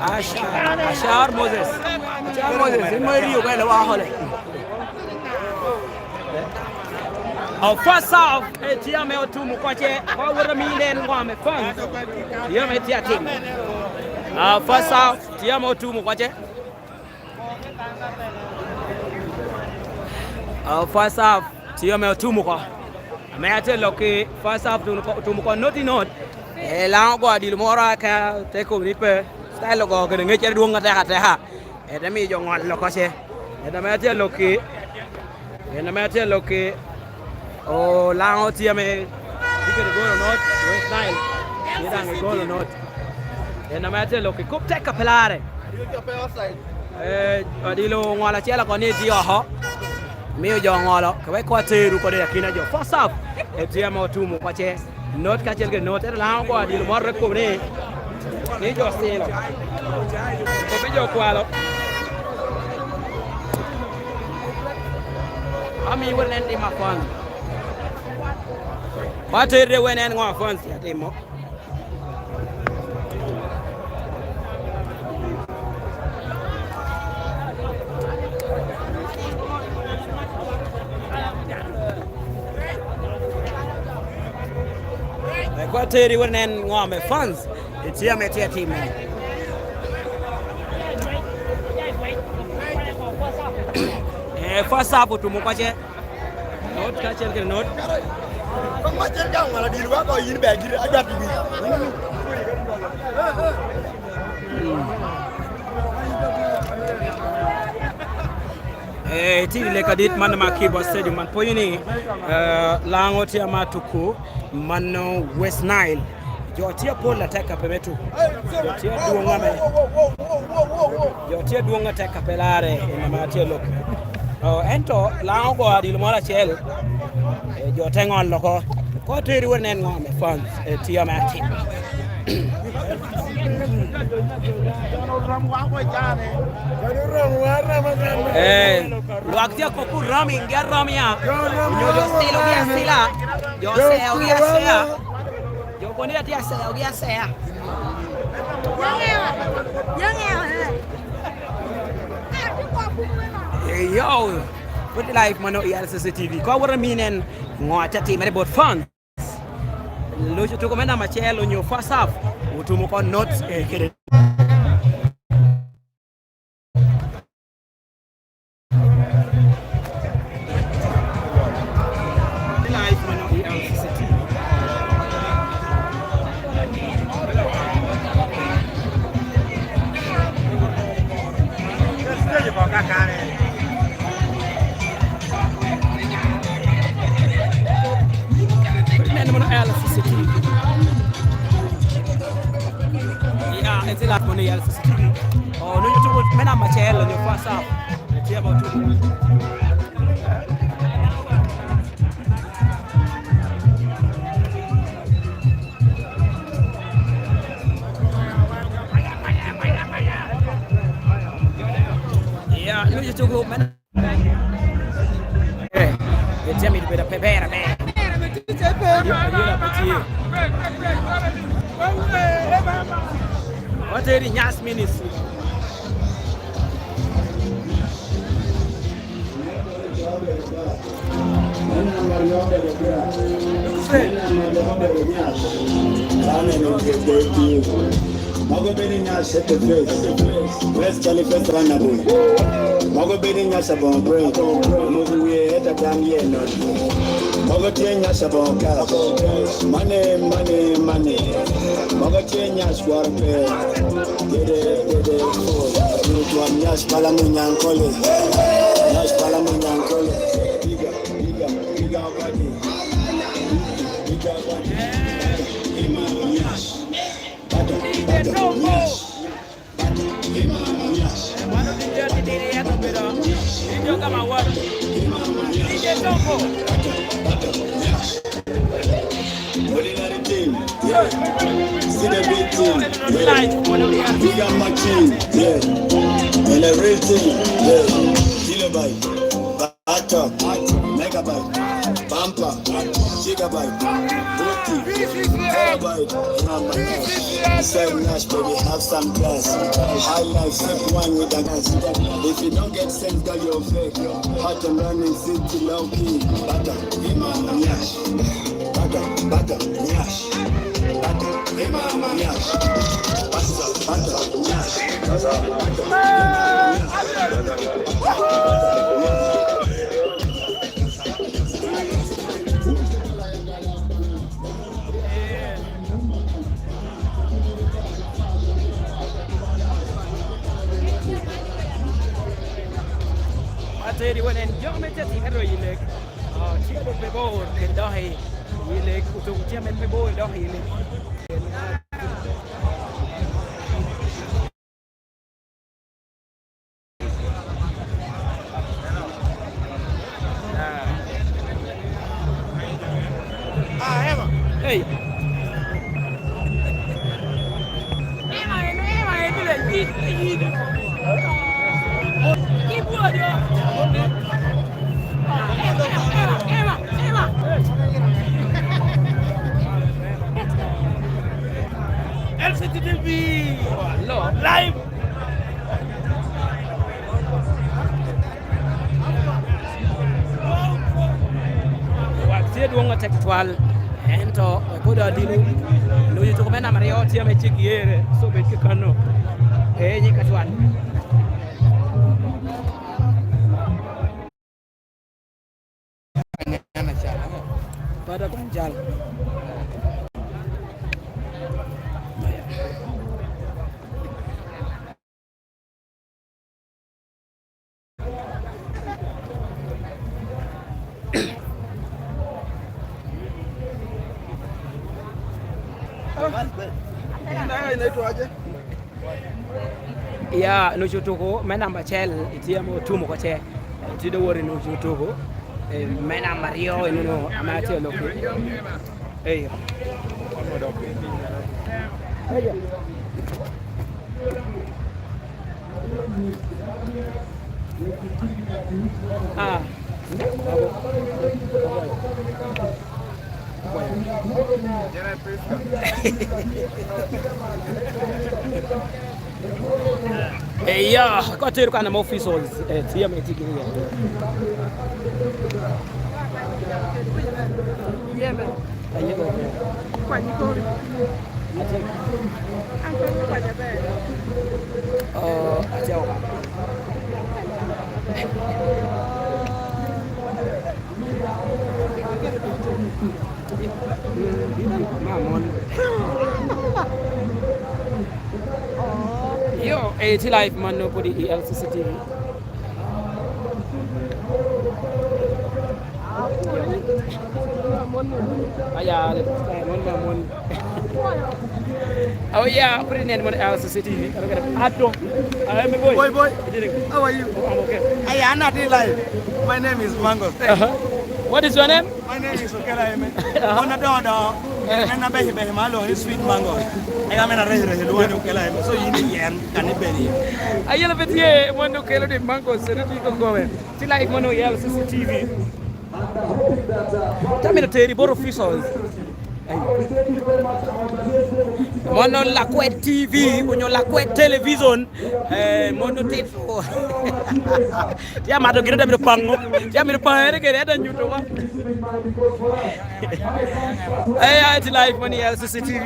Ashar, Ashar Moses. Ashar Moses, in mo irio kwene wa hole. Oh, first half, eh, tye ame otum kwace, kwa wot ami nen ngwa me fan. Tye ame tye atim. Ah, first half, tye ame otum kwace. Ah, first half, tye ame otum oko. Ame atye lok i first half, otum oko, otum oko not i not. Eh, Laŋo ogo adilo moro aka te kobo ni pe. Style ogo kede ŋeccere dwoŋ atek ateka. Ete miyo jo ŋol loko ce. Ete ame atye lok i, ete ame atye lok i, o, Laŋo tye ame tye kede golo not, West Nile. Tye daŋ i golo not. Ete ame atye lok i kop tek a pelare. Eh, odilo ŋol acel oko ni tye oko. Mio jo ŋolo, ka wek kwa teru kode akina jo. First half, etye ame otumo kwace. Not kacel kede not, ento Laŋo ogo adilo moro i kom ni, ni jo silo. Obi jo kwalo. Ami wene en tim afon. Kwa teru wene en ŋo afon si atimo. Kwa teri wot nen ŋo ame fans etye ame tye atime. Eh, first half otumo kwace. Not kacel kede not. Kong macel ka ŋwala dil wa ko yin be agir ajwa piwi. Eh, tye i lek adit man ma Kibo Stadium man pwonyo ni, eh, Laŋo tye ama tuku mano West Nile. Jo tye apol atek ape me tuku. Jo tye adwoŋ ame, jo tye adwoŋ atek ape larre, en ama tye lok. Oh, ento Laŋo ogo adilo moro acel, eh, jo te ŋolo oko. Ko teri wot nen ŋo ame fans, eh, tye ame atim. Eh, lwak tye akok kun romi, ngi aromi ya. Onyo jo silogi asila. Jo seogi asea. Jo kono atye aseogi asea. Hey, yo, put live mano i L C C T V. Ko awot aminen ŋo aca timere bot fans. Loco tuko me namba acel onyo first half, otumo oko not, eh, kede. Live mano i L C C T V. Neno mano L C C T V. Ya, ete lak mano i L C C T V. Oh, nonyo tuko me namba acel, nyo first half. Tye ba tuko. Ya, nonyo tuko me Eh, itye mito bedo pe ber aber. Ayela pe tye. Wateri Nyas Ministry. Mogo bedo i Nyash at the face. West Cali Fest Runaway. Mogo bedo i Nyash aboŋo brain. Mogo wie eta dam ye not. Mogo tye i Nyash aboŋo cash. Money, money, money. Mogo tye i Nyash kwaro pe. Gede, gede, oh. Twam Nyash pala mo nyankole. Nyash pala mo nyankole. Bigger, bigger, bigger body. Bigger body. Ima Nyash. Battle, battle, Nyash. Battle, ima Nyash. Mano tye atitidi en obedo. Tye jo ka ma wot. Ima Nyash. Ordinary thing, yeah. See the big thing, yeah. Big up my king, yeah. And a real thing, yeah. Kilobyte, Atom, Megabyte, Pampa, Gigabyte, Booty, Terabyte, Mama Nash. Sell Nash, baby, have some class. High life, sip wine with the guys. If you don't get sense, girl, you're fake. Hot and running city low key. Bata, Imam Nash. Bata, bata, Nash. Bata, Imam Nash. Bata, bata, Nash. Ateri wen en jo me tye tye ka royi lek. Ah, tye dok pe bor kede dok i, i lek, otuko tye amen pe bor dok i lek. Hey. L C T V live. Lwak tye dwoŋ atek tutwal, ento kodo adino loyo tuko me namba aryo tye ame cik yere, so bed ki kano. Ee, nyig atwal. Pada kwan jal. Inaitwaje? Ya, nucu tuku me namba acel, itye ame otum oko ce. Itye dok wot i nucu tuku, eh, me namba aryo, inono ame atye alok. Eyo. Eyo. Ah. Eya, ko atero kan ame officials, eh, tye ame tye gini. Aye, kwanyi kori. Ate. An pe me kwaca ber. Oh, ate oka. Ma mon. Yo, eh, tye live man no kodi i L C C T V. Aya, eh, mon ma mon. Oh yeah, put it in one L C C T V. Ato. I am a boy. Boy, boy. How are you? I'm okay. Aya, an atye live. My name is Mango. Thank you. Uh-huh. What is your name? My name is Okela Amen. Uh-huh. Mon adongo dongo. Eh. Men abeco beco ma alwongo ni Sweet Mango. Eka men areco reco lwongo ni Okela Amen. So yin iyer kan ibed iye. Ayela bet ye mon okelo ni Mango, sero ni ko kome. Ti live mono i L C C T V. Tamino teri bot officials. Mono Lakwed T V, onyo Lakwed Television, eh, mono tito. Tye amato gin ote mito paŋo. Tye amito paŋere kede, ate nyuto wa. Eh, ya, ti live mono i L C C T V.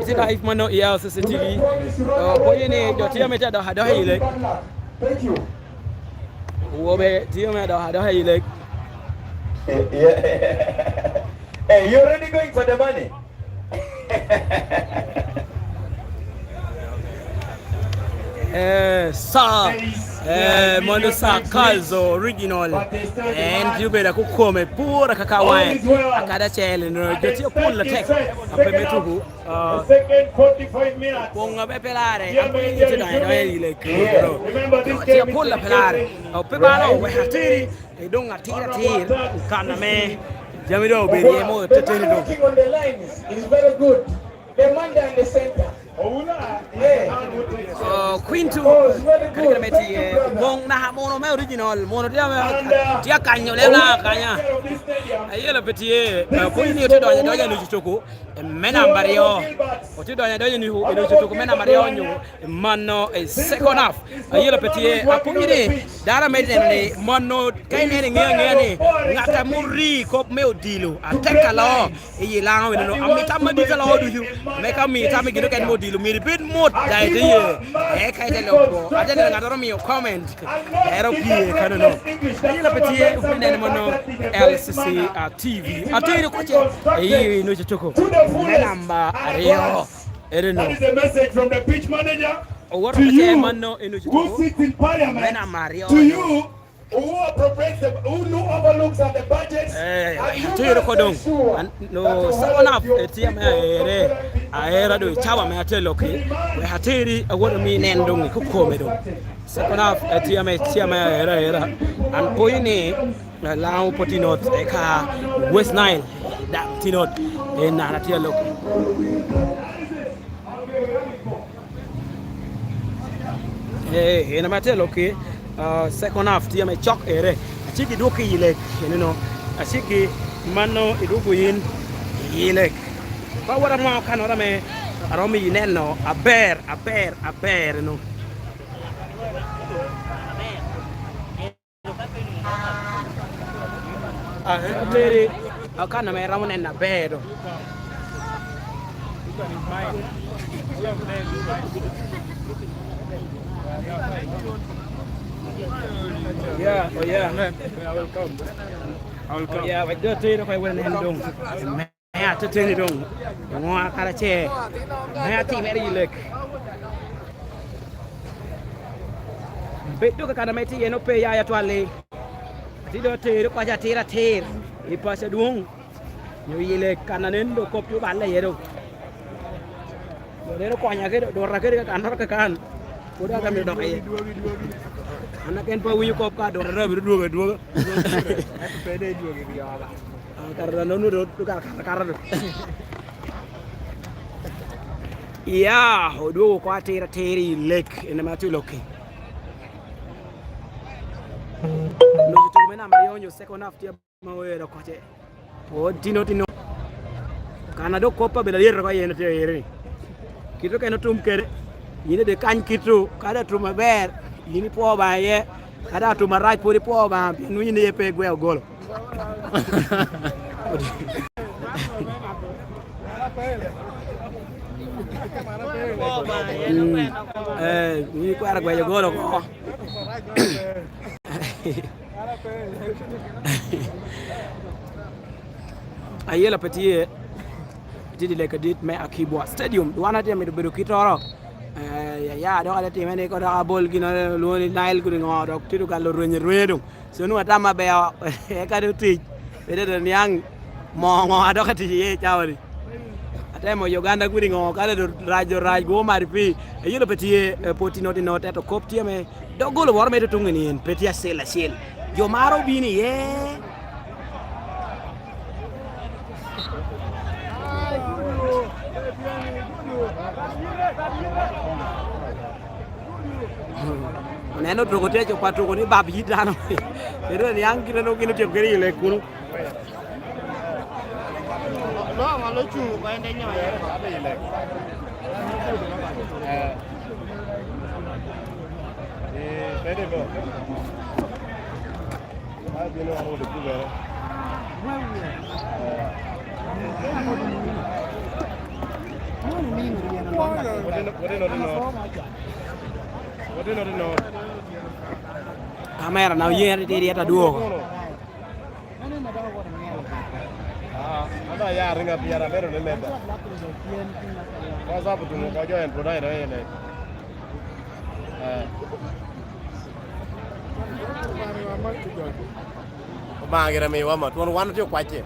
Ti live mono i L C C T V. Oh, boye ni jo tye amito adok adoka i lek. Wobe tye me adok adoka i lek. Yeah. Hey, you already going for the money? Eh, sir. Eh, mono Sir Calzo Original. En tye obedo akukome pur akaka wae. Akada acel, no, jo tye apol atek. Ape me tuku. Ah, kwong abe pe lare, akwong ni tye donyo, donyo i le kero. Jo tye apol ape lare. Ope balo, wek ateri, eh, dong atir atir, kan ame jami dong obedo iye mo teteni dong. The Monday and the center. Oh, Quinto, kadi kadi me tye, wong naka mono me original, mono tye ame, tye akanyo leb na akanya. Ayelo pe tye, eh, pwony ni otye donyo, donyo i nucu tuku, eh, me namba aryo. Otye donyo, donyo i nucu, i nucu tuku me namba aryo nyo, mano, eh, second half. Ayelo pe tye, apwony ni, dano me neno ni, mono, ka ineno i ŋe aŋea ni, ŋat ame ori kop me odilo, atek alo, i Laŋo eno, amito madit alo ducu, me ka omi tam i gin okene me odilo, myero ibed mot, daŋ ite ye, eka ite loko. Ate neno ŋattoro omio comment, ero pye kanono. Ayela pe tye, wun ineno mono L C C, ah, T V. Atero koce, eyi nucu tuko. Me namba aryo. Ere no. That is the message from the pitch manager. Owoto to koce you, mano enucu who tuko. Sits in parliament, me namba aryo. To you, who appropriates the, who, who overlooks at the budget, eh, and you atero must ko dong. Ensure an-, no, that you second half, hold your etye ame people aere, aera do i cawa me atelo ki. Wek ateri, awoto mi nen dong i kukome dong. Second half, etye ame, etye ame aera, aera. An pwonyo ni, eh, Laŋo pwod tye not, eka West Nile, daŋ tye not, en an atye aloko. Eh, en ame atye alokki, ah, second half tye ame cok ere. Aciki dwok i lek, you know. Aciki mano idwogo yin i lek. Ba wot amo kanoro ame aromo i neno aber, aber, aber, you know. Ah, en teri, akan ame romo neno aber do. Yeah, oh yeah. I will come. I will come. Oh yeah, but do teri ko wen en dong. Me ateteni doŋ, ŋo a kara ce, me atimere i lek. Bedo ka kan ame tye en ope ya atwal-li. Ati doŋ atere kwaca atir atir i paco adwoŋ. Nyo i lek kan a nen doŋ kop tye oballe iye doŋ. Doŋ nen okonya kede, dota kede ka kannoro keken. Pwod aka mito dok iye. An aken pe awinyo kop ka dota doŋ abino dwogo adwoga. Ento pe doŋ idwogo i wi oda. Ah, kare na nono do, do kare, kare, kare do. Ya, odwogo oko atir atir i lek, en ema tye lokki. Onongo tuko me namba aryo onyo second half tye ma oero koce. Pwod tino, tino. Kan a dok kop abedo alyet oko yen tye iri. Kit okene otum kede, yin ide kany kit-tu, kadi atum aber, yin ipwo Obaŋa iye, kadi atum arac pwod ipwo Obaŋa, pien nwonyo ni pe igweo golo. Mm. Eh, ni kwero gweyo gol oko. Ayela pe tye, tye i lek adit me Akibwa Stadium. Wan atye mito bedo kitoro. Eh, ya, ya, dok ate time ni, ko dok abol gin olwoŋo ni Nile kodi ŋo, dok tye dogalo rwenye rwenye doŋ. So, nwoŋo atam aber, eka doŋ tic, pe doŋ niaŋ moo ŋo a dok atic iye i cawa-ni. Atemo Uganda kodi ŋo, kadi doŋ rac, doŋ rac, gwo mac pii. Ayelo pe tye, eh, pwod tino tino, teto kop tye me doggola woro me tutuŋ-ni en, pe tye acel acel. Jo maro obino iye. Oneno tuko tye cupa tuko ni bab yit dano. Kede niaŋ kite nwoŋo gin otyeko kede i lek kunu. Lo, lo, lo, cuŋ oko en te nyoye. Eh. Eh, pede bo. Kamera na oye ryet adwogo. Ah, an ayar ringa pyera abedo ne meda. Kwa sabu tumo kwa jo en pwod ayro ene. Eh. Obaŋa gire miwa mo, twon wan otye okwacce.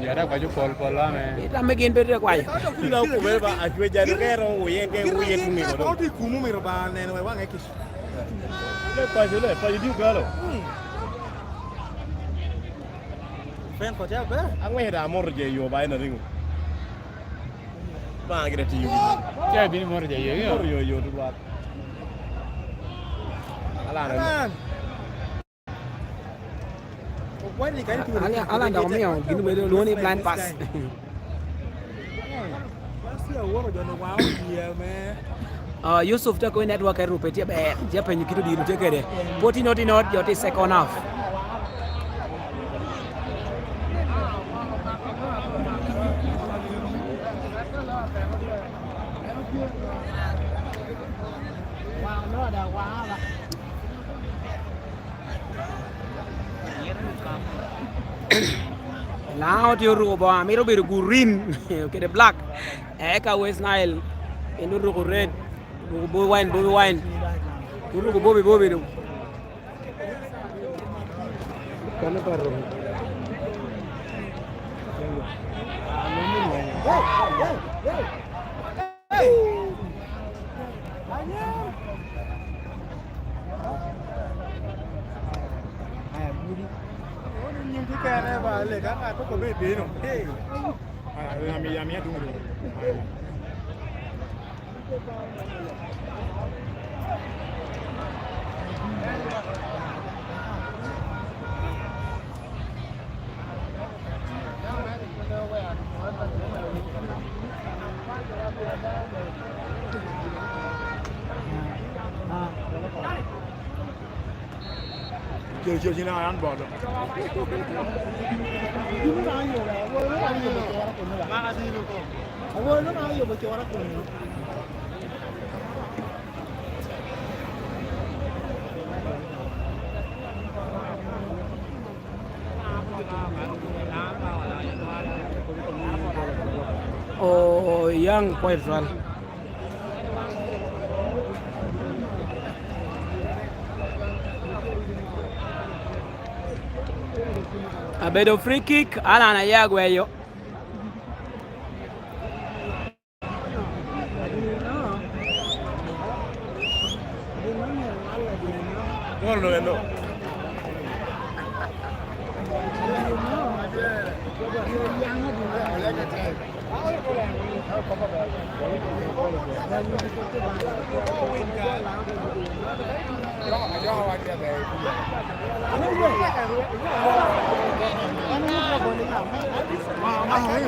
Yata kwaco pol pol ame. Itamme gin pe tye kwayo. Ila okube ba acwe jalo kero wuye ke wuye tumi ko. Oti kumu miro ba neno wa waŋe kic. Le paco, le paco di ogalo. Fen ko tya be. Ang'we da moro je yo ba ina ringo. Ba gire tiyo. Tya bini moro je yo. Moro yo yo tu ba. Ala na. Alan, Alan dok omiyo gin bedo lwongo ni blind pass. Ah, Yusuf te kono network ero pe tye ber, tye apenyo kit odiro tye kede. Pwod tye not, tye not, jo tye second half. Laŋo tye oruko bongo, mito bedo green kede black. Eka West Nile, en oruko red, oruko Bobi Wine, Bobi Wine. Oruko Bobi, Bobi doŋ. Kano pa romo. Aya, budi. Nying ti kene ba le, ka ŋat oko be bino. Hey. Aya, amiya, amiya duŋ duŋ. Cel, cel, cel, an bodo. Awor nongo ayubo cora kuno. Oh, young quite well. Abedo free kick, Alan aye agweyo. Gol no eno.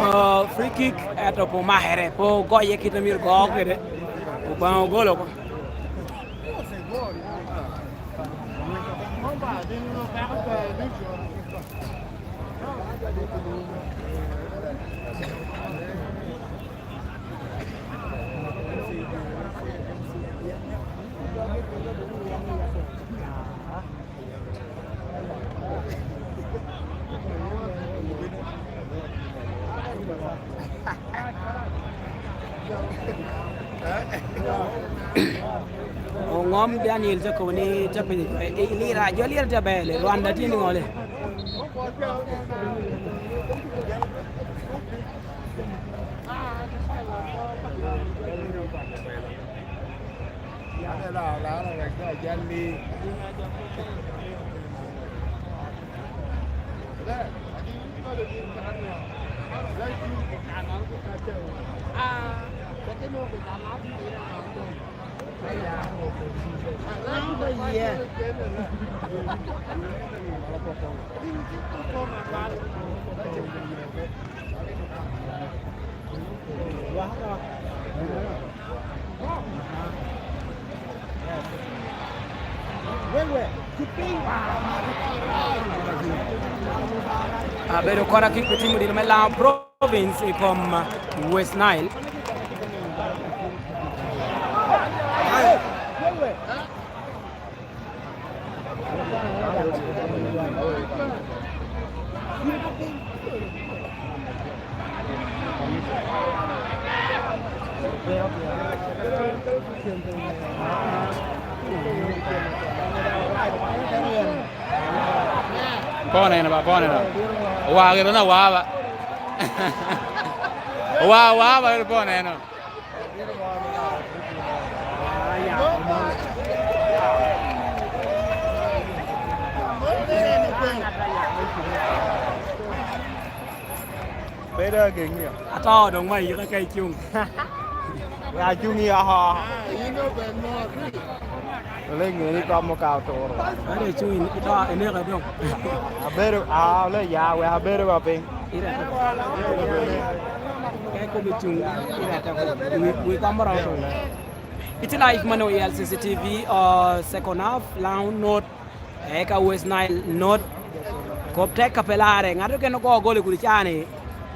Oh, free kick, ento pe omakere, pe ogoye kit a myero go kwede. Obaŋa ogolo oko. Oŋom Daniel te kobo ni te penyo, i, i Lira, jo Lira te bele, Rwanda tye ni ŋole. Abedo kona kik pi timo dilo me Lango Province i kom West Nile. Pone na ba, pone na. Owa gire na wa ba. Owa, owa ba, pone na. Bedo ageŋio. Ato doŋ ma yika ka icuŋ. Wek acuŋ i oko. Ole ŋe ni kom okawo turo. Ado icuŋ in-, ito ineka doŋ. Abedo, a, ole ya, wek abedo ba piny. Ira. Ka ikobo icuŋ, ira ta ko. Wi, wi kom oromo turo. It's live mano i L C C T V, uh, second half, Laŋo North, eka West Nile North. Kop tek ka pe larre, ŋat okene ogo gol i kudi ca-ni,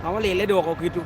ame olille dwoko kitu.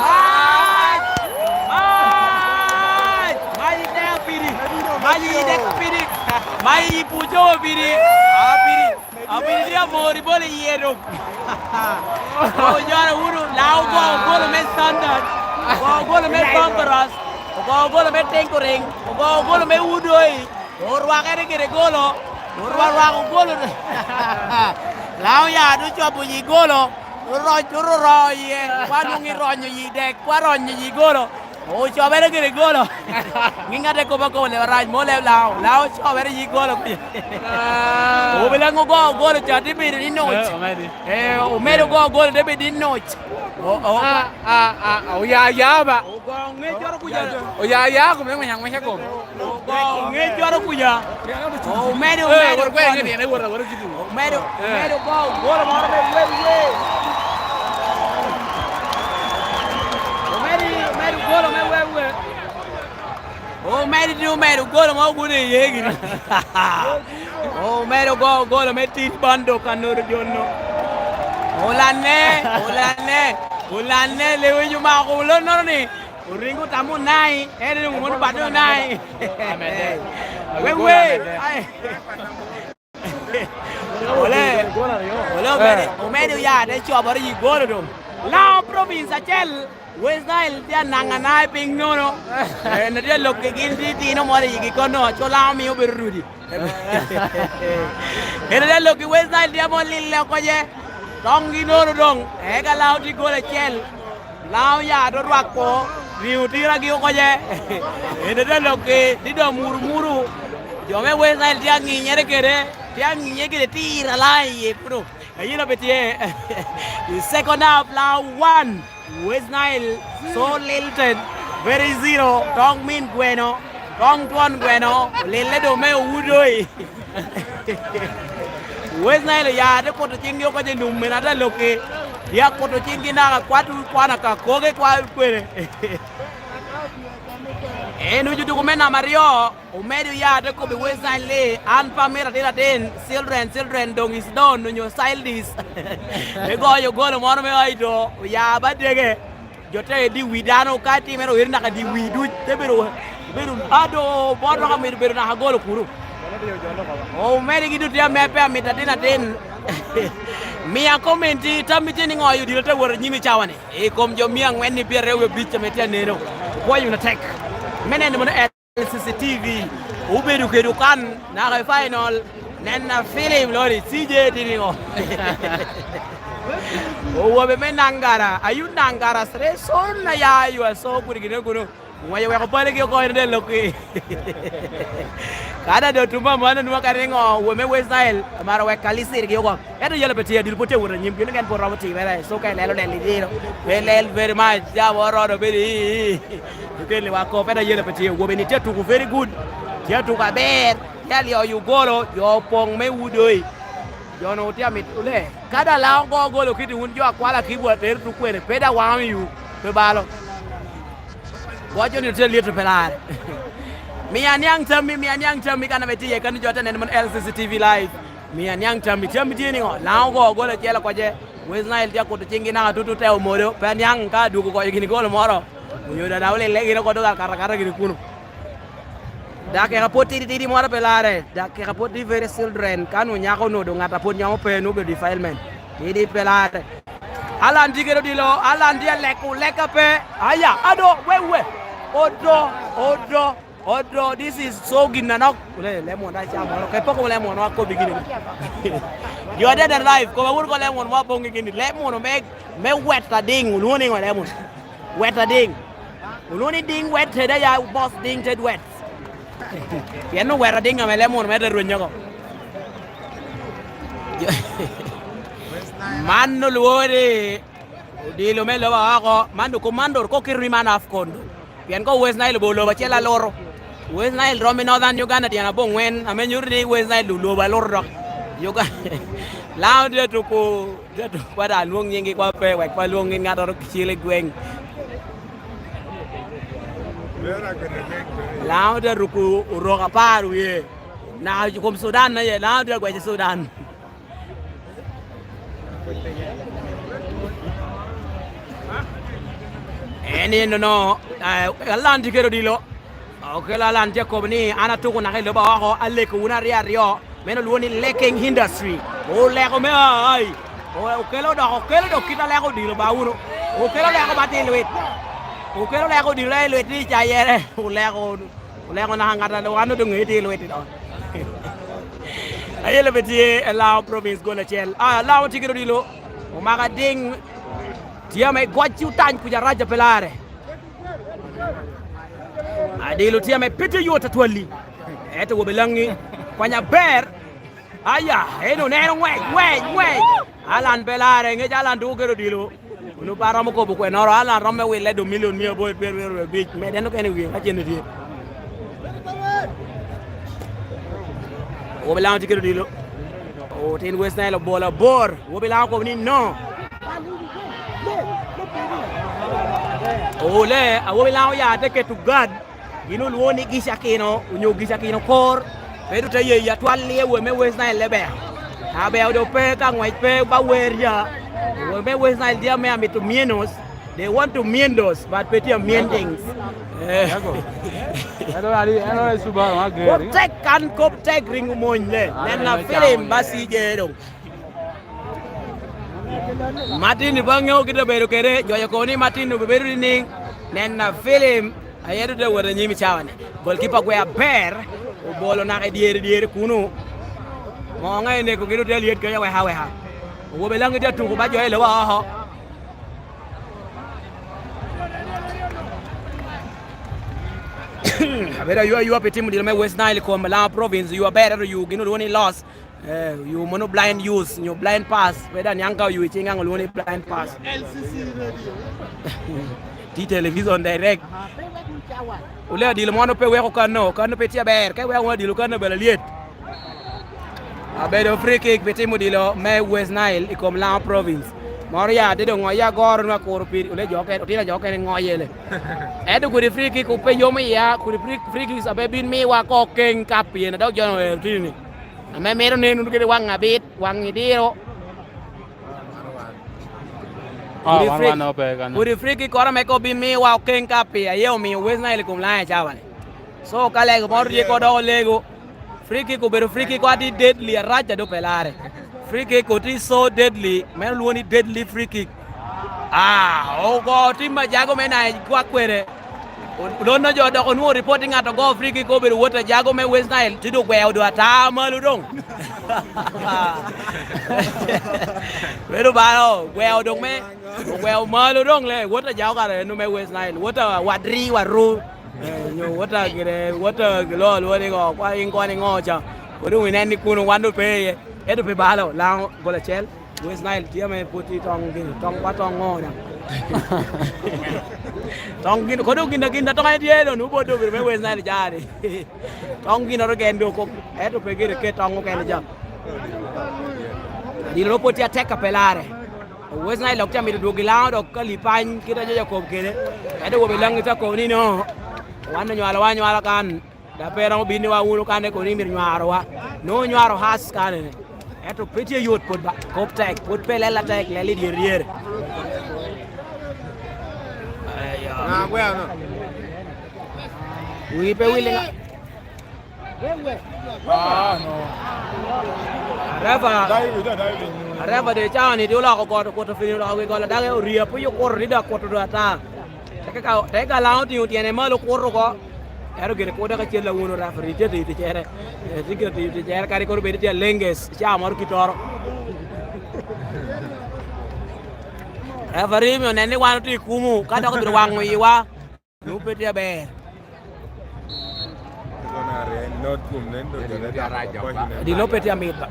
Mac! Mac! Mac i deko pidi! Mac i deko pidi! Mac i puco pidi! A pidi! A pidi ni amor i bolo iye dong! Ojara wunu, Laŋo ogo golo me Standard, ogo golo me Conquerors, ogo golo me Tinkering, ogo golo me Udoi. Orwakere gire golo, orwa-, rwako golo. Laŋo ya doŋ cobo yi golo, oroc, oro oro iye, kwa nwoŋo ironyo yi dek, kwa ronyo yi golo. Ocobere gire golo. Ŋiŋ ate kobo akobo leb arac, mo leb Laŋo, Laŋo ocobere yi golo. Ah. Obilaŋ ogo golo ca, te bedo ni noc. Eh, omedi. Eh, omedo ogo golo, te bedo ni noc. O, o. Ah, ah, ah, ah, oya, ya ba. Ogo ŋecoro kuca. Oya, ya, kom ne ŋwenya, ŋwenya kom. Ogo ŋecoro kuca. Omedo, eh, omedo, wot gwe, omedo. Ng'e ni, wot, wot, wot, wot. Omedo, eh, omedo ogo golo moro me we, we. Omedo, omedo golo me we, we. Omedo, omedo golo ma ogudo iye gini. Omedo ogo golo me tit bando ka noto jono. Olanne, olanne, olanne, lewic omako lonnono ni. Oringo tamo Onai, en en oŋo mano bade Onai. Amede. Wewe, ai. Ole, ole omede, eh, omede oya te coboro yi golo doŋ. Laŋo province acel, West Nile tye anaŋ ana i piny nono. En tye lok i gin titino moro i yigi kono, co Laŋo mio obedo rudi. En tye lok i West Nile tye amo lille oko je. Toŋgi nono doŋ, eka Laŋo tye golo acel. Laŋo ya te rwako riŋo tiragi oko je. En te lokki, te dok murumuru. Jo me West Nile tye aŋinyere kede, tye aŋinye kede tira Laŋo iye kuno. Ayelo pe tye. I second half, Laŋo one, West Nile so lilted, very zero, toŋ min gweno. Koŋ twon gweno, olille doŋ me owudoi. West Nile oya te kuto ciŋgi oko je lum mene ata lokki. Tye akuto ciŋgi naka kwat kwana ka koge kwa kwene. En ojutuko me namba aryo, omedo ya te kobbi West Nile ni, an pe amito atin atin, children, children doŋ is done onyo childish. Me goyo golo moro me oa i do, oya badege. Jo te di wi dano ka timere oero naka di wi duc, te bedo, bedo ado bot roka mito bedo naka golo kuru. Omedigi duti ame pe amito atin atin. Mia komenti tam itye ni ŋo odilo te wot anyim i cawa-ni. I kom jo mia aŋwen ni pyeraryo wie abic ame tye aneno. Pwoyo wunu atek. Me neno mono L C C T V, obedo kede okan naka i final, nena filim lori, C J tye niŋo? Owobe me Nangara, are you Nangara? Sre son na ya, you are so good, gine kuno. Ŋweyo weko baligi oko en de lokki. Kada do tuma mano nwa ka niŋo, owobe me West Nile, amaro wek kalisirgi oko. Ento yelo pe tye, adil pwod tye wot anyim, gin ogen pwod romo timere, so ka ilelo lel idiro. Pe lel very much, jabo orodo bedo i, i, i. Okelli wa kop, ento yelo pe tye, wobe ni tye atuko very good. Tye atuko aber, tye alio yu golo, jo opoŋ me udoi. Jo no tye amit, ole. Ka da Laŋo go golo kiti wun jo akwala ki bwa tero tuk kwene, pe da waŋo yu, pe balo. Waco ni otye lyet pe lare. Mia niaŋ tammi, mia niaŋ tammi kan ame tye, kan jo te neno man L C C T V Live. Mia niaŋ tammi, tammi tye niŋo? Laŋo go gol acel oko ce. West Nile tye akuto ciŋgi naka tutu te omodo, pe aniaŋ ka adwogo goyo gini gol moro. Onyo dada olille gini oko dok akato akata gini kuno. Dakika pwod tidi tidi moro pe lare. Dakika pwod tye very children. Ka nu nyako nu doŋ ŋat a pwod nyomo pe nu obedo defilement. Tidi pe lare. Alan tye kede odilo, Alan tye aleko, leka pe. Aya, ado, wewe. Odo, odo, odo, this is so gin anok. Le, lemon da chamo, ke poko lemon wa kobi gini. You are dead and alive. Koba wun ko lemon wa pongi gini. Lemon me, me wet ading, uluwo ni lemon. Wet ading. Uluwo ni ding wet ted aya, boss ding ted wet. Pien owet ading ame lemon me te rwenyo ko. Man olwore. Odilo me lobo oko, man doŋ komando, kok kit wi man Afcon doŋ. Pien ko West Nile obedo lobo acel aloro. West Nile rom i Northern Uganda tyen aboŋwen, ame nyuto ni West Nile doŋ lobo aloro dok. Uganda, Laŋo tye atuko, tye atuko kwa da lwoŋ nyinggi kwa pe, wek kwa lwoŋ gin ŋattoro kicel i gweŋ. Laŋo tye atuko orok apar wie. Na i kom Sudan na ye, Laŋo tye agwec i Sudan. En enono, eh, Alan tye kede odilo. Okelo Alan tye akobo ni, "An atuko naka i lobo oko, aleko wun aryo aryo." Meno olwongo ni leking industry. Oleko me ai. O-, okelo dok, okelo dok kit aleko odilo ba wunu. Okelo leko ba tye i lwit. Okelo leko odilo i lwit ni cayere. Oleko, oleko naka ŋat a wan odoŋ ŋeye tye i lwit i dok. Ayelo be tye i Laŋo province gol acel. Ah, Laŋo tye kede odilo. Omaka ding. Tye ame gocci otany kuca rac a pe lare. Adilo tye ame pe tye yot atwalli. Ento wobe Laŋi, kwanya ber. Aya, en oneno ŋwec, ŋwec, ŋwec. Alan pe lare, ŋec Alan tuko kede odilo. Onwo pe aromo kobo kwennoro, Alan romo me wille do milion mia aboro i pyerabiro abic, med en okene i wiye, ka cen tye. Wobi Laŋo tye kede odilo. Otin West Nile obolo abor. Wobi Laŋo okobo ni no. Ole, awobi Laŋo ya te keto gad. Gin olwoŋo ni gicakino, onyo gicakino kor. Pe doŋ te ye atwal ni ewe me West Nile Leber. Aber doŋ pe ka ŋwec pe ba wer ya. Ewe me West Nile tye ame amito myenos. They want to mend us, but pe tye amendings. Eh. Eno ali, eno e suba ma geri. Kop tek kan, kop tek ringo mony le. Nena filim ba C J doŋ. Martin ba ŋeo kite obedo kede, jo okobo ni Martin obedo nining? Nena filim, aye doŋ te wot anyim i cawa-ni. Goalkeeper gwe aber, obolo naka i dyere, dyere kuno. Moo ŋa eneko gin ote lyet kede aweka aweka. Owobe Laŋi tye atuko ba jo i lobo oko. Abedo aywa aywa pi timo dilo me West Nile i kom Laŋo Province, oywa ber, ento oywa gin olwoŋo ni loss. Eh, oywa mono blind use, nyo blind pass. Pe daŋ niaŋ ka oywa i cing aŋ olwoŋo ni blind pass. Ti television direct. Ole adilo mono pe weko kanno, kanno pe tye aber. Ka iweko adilo kanno bala lyet. Abedo free kick pi timo odilo me West Nile i kom Laŋo Province. Moro ya te doŋ ŋo ya goro nwa kuro pi ole jo okene, otino jo okene ŋo yele. Ento kodi free kick ope yom iya, kodi free, free kick abe bin miwa ko keng ka pien dok jo no ero tini. Ame mito neno kede waŋ abit, waŋ idiro. Ah, kodi wan free, wan ope kanyo. Kodi free kick koro ame ko bin miwa okeng ka pi aye omiyo West Nile i kom Laŋo e cawa-ni. So, ka lego moro tye ko dok olego, free kick obedo free kick, ati deadly arac a dope lare. Free kick oti so deadly, meno lwongo ni deadly free kick. Ah, ogo tim a jago me na kwa kwede. O-, lonno jo dok onwoŋo report ni ŋat ogo free kick obedo wot a jago me West Nile, ti dok gweo do ata malo doŋ. Bedo balo, gweo doŋ me, ogweo malo doŋ le, wot a jago kare eno me West Nile, wot a wadri, waru. Eh, nyo wota gire, wota gilo lwori go, kwa in koni ngo ca. Kodu winen ni kuno wan do pe ye. Edo pe balo, Laŋo gol acel. West Nile tye ame pwod tye tong gini, tong kwa tong ngo na. Tong gin, kodu gin, gin tong aye tye do, nu bot do me West Nile jari. Tong gin oro gen do kok, edo pe gire ke tong okene ja. Dilo pwod tye atek a pe lare. West Nile dok tye amito dwogo i Laŋo dok ka Lipany kit a Jojo okobo kede. Ento wobe Laŋo tye akobo ni no, wan onywalowa anywala kan, dok pe romo bino wa wunu kan eko ni myero nywarowa. Nwoŋo onywaro has kan ene. Ento pe tye yot pwod ba, kop tek, pwod pe lel atek, lel i dye ryere. Ŋa gweno? Wii pe wil iŋa? Ah, no. Arefa, David, David. Arefa de cawa ni de oloko got, okuto piny oloko wi gol, dage oryep, oyo kuto ni dok kuto do ata. Teke ka, teke ka Laŋo otiŋo tyene malo kuto oko. Ero gire kuto ka cel awuno referee tye tiyo ticere. Eh, tye gire tiyo ticere, kadi kono bed tye alenges, cawa moro kitoro. Referee mi onen ni wan otye i kumu, ka dok obiro waŋo iwa. Dino pe tye aber. Dino pe tye amit ba.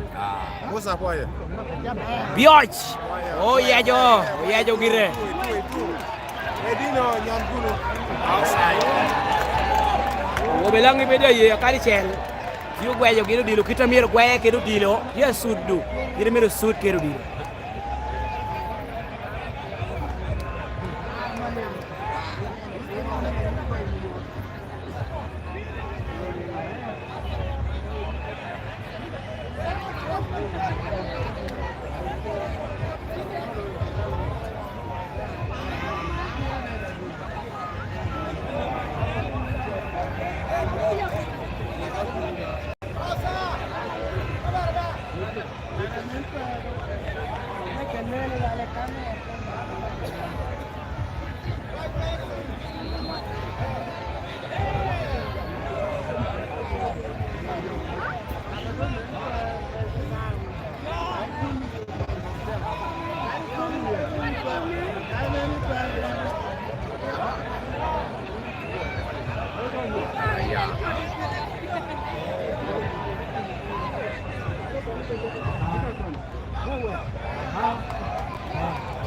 Musa Apoya. Bioc. Oyeco, oyeco gire. Edino nyan kuno. Outside. Owobe Laŋo bedo aye akadi cel. Ci ogweco gin odilo kit a myero gweye kede odilo. Tye asudo. Kit a myero sud kede odilo.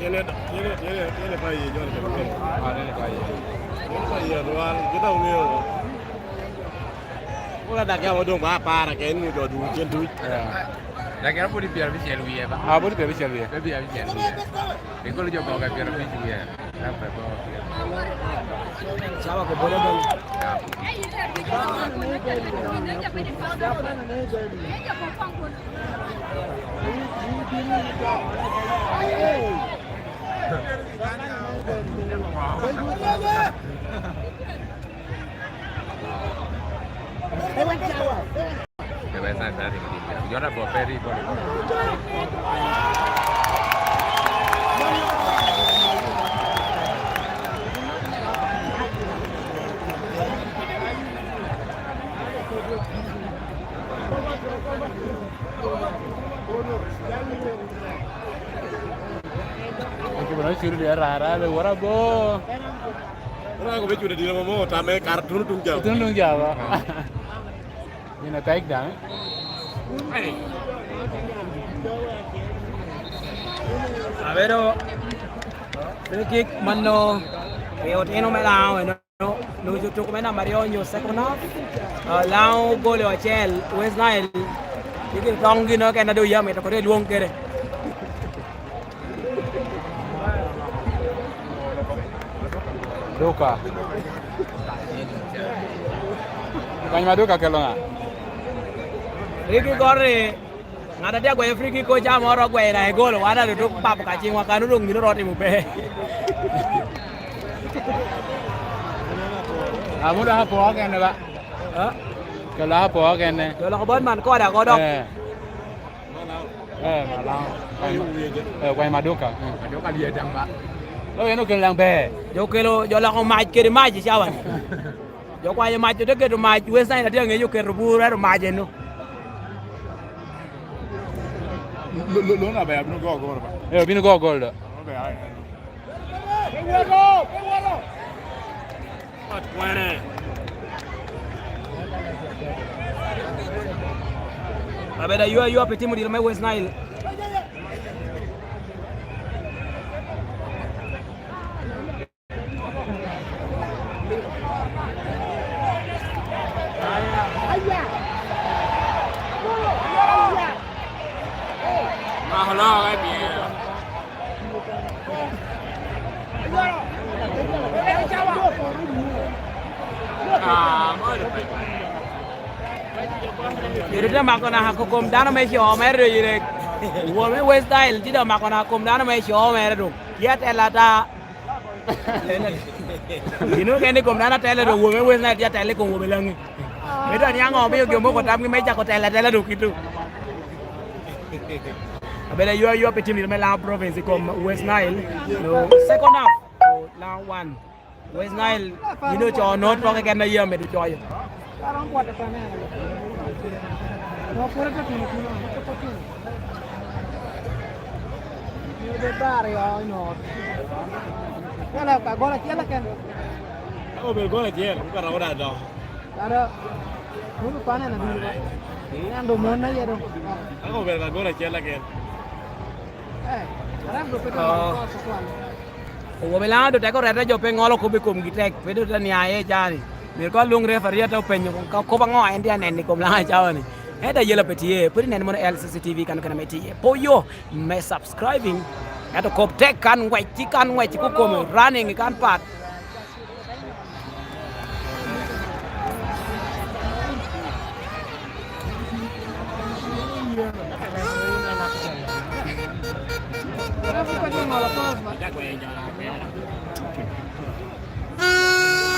Tyene, tyene, tyene, tyene pa iye, joni kede tyene. Ah, tyene pa iye. Tyene pa iye, adwal, kit a wuŋeo. Kula dak yam odong ba apar ake en jo ducu cen duc. Yeah. Dak yam pwod i pyerabicel wie ba? Ah, pwod i pyerabicel wie. Pe pyerabicel wie. Ikolo jo koga pyerabic wie. Dak pe bo. Cawa ko bolo dong. Eki bene ocudo dye arara, le wot abo. Ora ko be cudo dino mo tame kar tunu tung jam. Tunu tung jam. Ina tek daŋ. Abedo free kick mano. E otino me Laŋo eno. Loco tuko me namba aryo onyo second half. Ah, Laŋo golo acel, West Nile. Tye gin toŋgi no kena doŋ yam ito kote lwoŋ kede. Duka. Kany ma Duka kelo ŋa? Rigi gori. Ŋat a tye agweyo free kick coach a moro ogweyo na egolo, wan a lutuk papo ka ciŋwa kan odong gin oro timo pe. Amuda apo kene ba. Ha? Kelo apo kene. Jo loko bot man koda ko dok. Eh. Eh, malaŋ. Eh, kwany maduka. Mm. Maduka liye daŋ ba. Lo en okelo daŋ ber. Jo okelo, jo loko mac kede mac i cawa ni. Jo kwanyo mac ote keto mac, West Nile atye aŋeyo oketo bur, ento mac eno. Lo, lo, lo na ber, abino go gol ba. Eh, obino go gol do. Mac kwene. Abedo aywa aywa pi timo dilo me West Nile. Mako loo ka i pyere. Ero te mako naka kom dano me co mere do yirek. Won me West Nile tye dok mako naka kom dano me co mere do. Tye atela ata. Ino kene kom dano atela do, won me West Nile tye atela i kom Wobbe Laŋi. Me dok niaŋ omio gin moko tamgi me cako tela atela do kito. Abedo aywa aywa pi tim me Laŋo Province i kom West Nile. No, second half. Laŋo one. West Nile, gin ocoo not mo keken a yam medo coyo. Obedo gol acel, ka romo dok adok. Kara, kuno pa neno abiro ba. Ento mon na ye dong. Ka obedo ka gol acel keken. Eh, aram do pe. Oh. Owobe Laŋo do teko rete jo pe ŋolo kop i komgi tek, pe do te nia iye cani. Myero ka luŋ refari ate openyo ka kop aŋo en tye aneno i kom Laŋo cawa-ni. Ento ayela pe tye, pwod ineno mono L C C T V kan kene me tye. Poyo me subscribing, ento kop tek kan ngwec, ci kan ngwec i kukome, running i kan pat.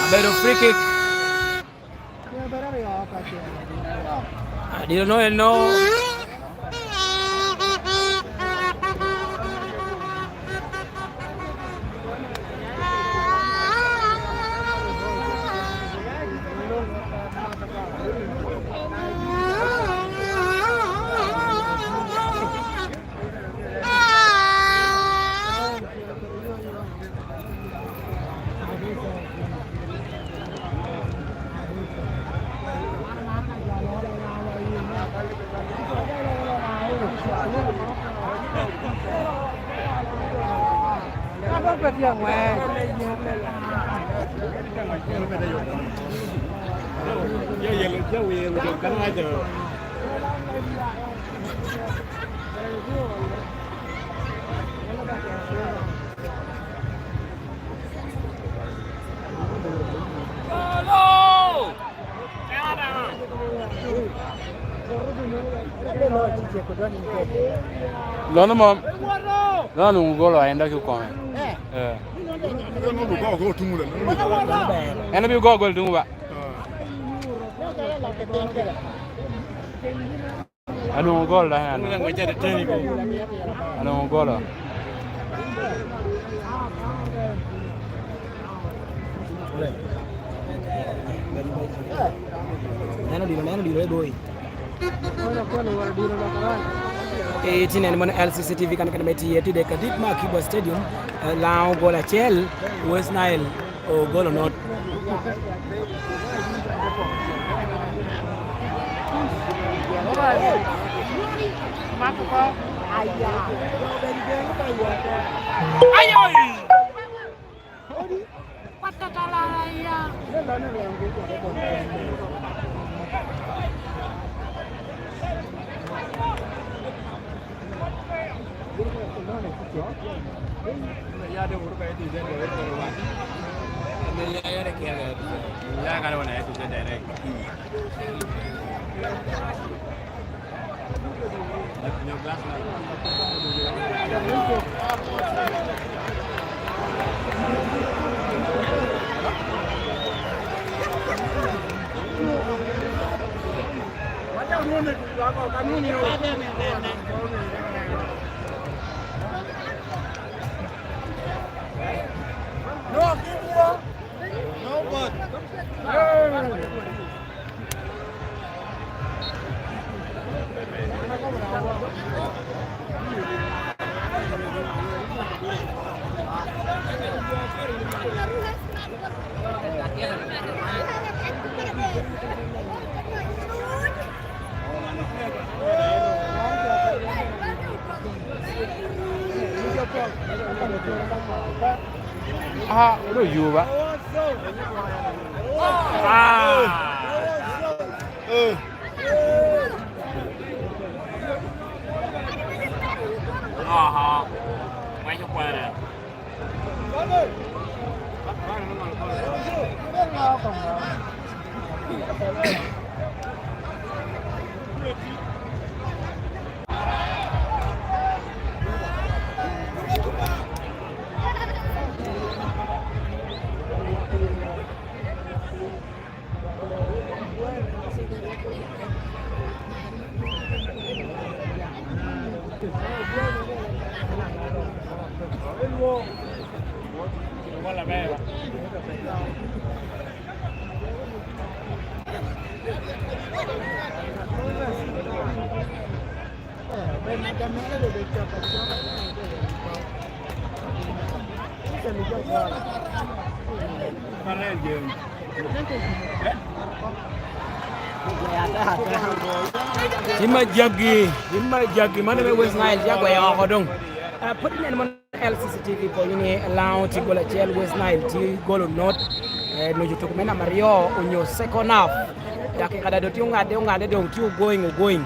Abedo free kick. Adiro no en no. Lono mom. Lono onwoŋo golo en dok i kome. Eh. En obino go gol tuŋ ba. Anwoŋo gol da en. Anwoŋo golo. Neno dilo, neno dilo, eh, boy. Eh, itye neno mono L C C T V kan kene me tye, tye dek adit me Akibwa Stadium, eh, Laŋo gol acel, West Nile ogolo not. Mako ko. Ayoi! Patatala ya. Ah, lo yuba. Ah. Aha. Waco kwana. Tim a jaggi, tim a jaggi, mano me West Nile tye agweyo oko doŋ. Ah, pwod ineno mono L C C T V konyo ni Laŋo tye gol acel, West Nile tye gol onot. Eh, nucu tuko me namba aryo onyo second half. Dakika daŋ doŋ tye oŋadde, oŋadde doŋ tye ogoing, ogoing.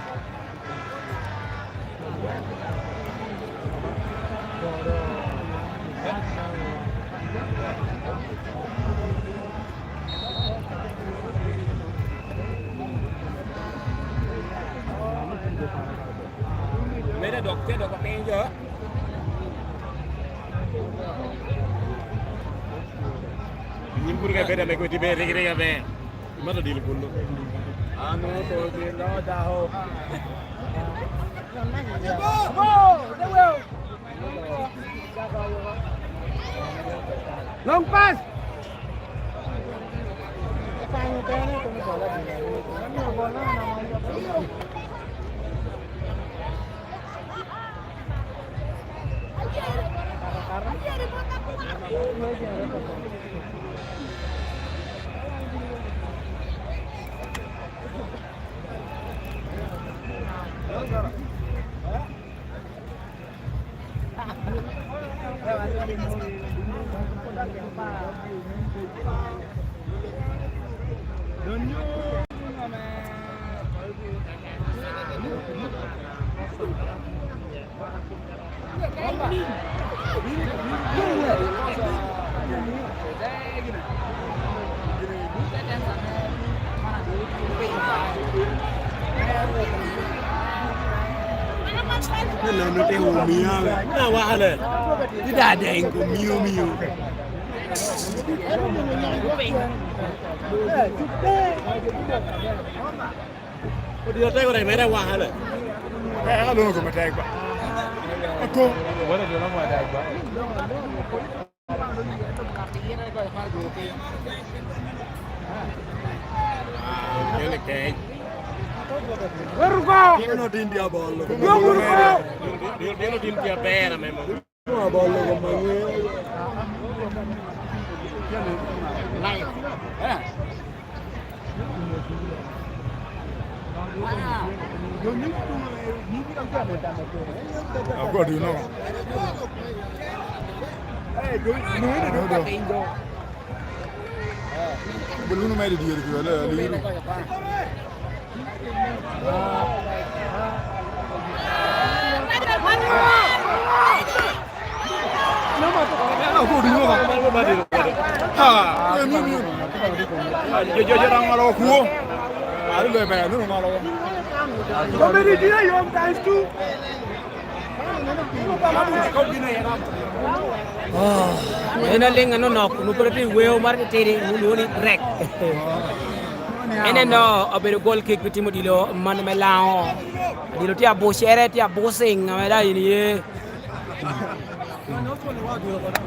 Mede dok te doko piny jo. Nyim pur ka bed ame kwedi be rik rik aber. Imato dilo kuno. Ano to dilo dako. Long pass. Neno te omia we. Na wakale. Ida deng ko mio mio. Odi otego rek mere wakale. Eh, aloŋo kome tek ba. Ako. Wala jona mwa tek ba. Kene kec. Werugo! Tino tin diabolo. Werugo! Tino tin diabolo ame mo. Abolo ko mang'e. Ago dino. Bulu no medo dyere ki wala liru. Oh, en aliŋ anonok, onwoŋo pwod atye i weo moro titidi, onwoŋo lwongo ni Drek. En eno obedo gol kick pi tim odilo man me Laŋo. Odilo tye abucere, tye abuciŋ, ame daŋ in ye.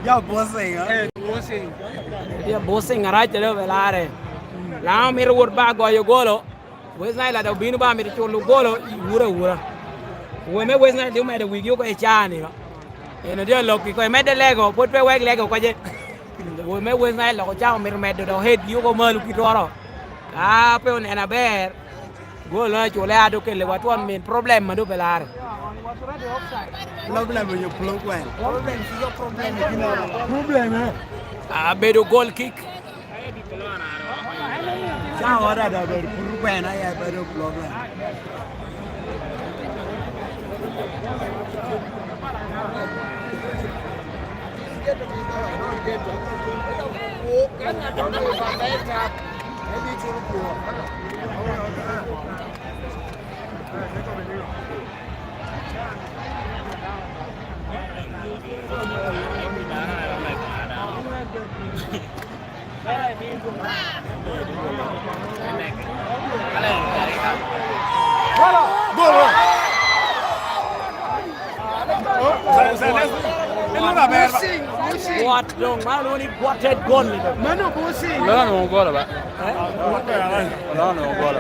Ya bossing, eh? Tye abuciŋ arac, alo pe larre. Laŋo mito wot ba goyo golo. West Nile daŋ obino ba mito culo golo, iwuro awura. Wot me West Nile tye omedo wigi oko i caa-ni. Eno tye alok i ko, imedde lego, pwod pe wek lego oko ce. Wot me West Nile dok ocako mito medo dok head-gi oko malo kitoro. Ka pe oneno aber, gol-a cule a dok kelle wa twon min problem ma doŋ pe larre. Problem onyo problem? Problem, eh? Abedo goal kick. Cawa dada bedo puru kwena ya bedo problem. Bwot doŋ, man olwoŋo ni bwotted gol. Mano busi. Olwoŋo onwoŋo golo ba? Eh? Olwoŋo onwoŋo golo.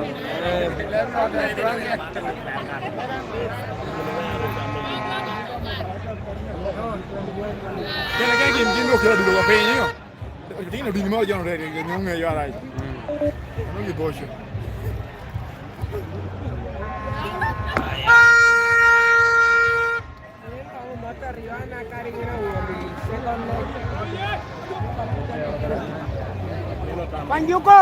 Kene ka gin, gin okelo dugo piny, yo. Itino dini mo, jo orego, nwoŋo ŋeyo arac. Mano gi boco. Panjuko.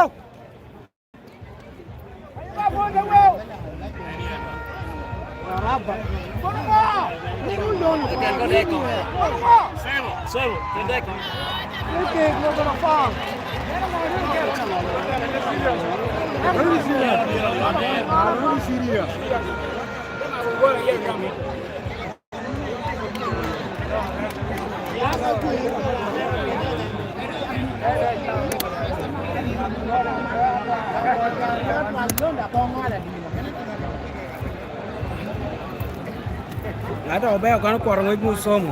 Ento ober kan okworo ngwec me osomo.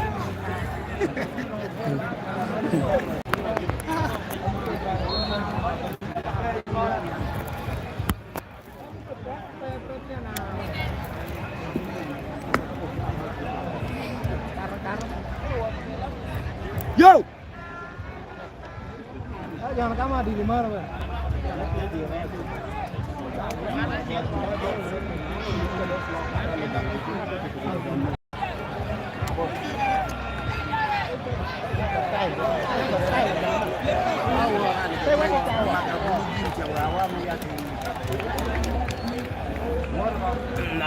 Yo! Ka jan ka ma didi maro be.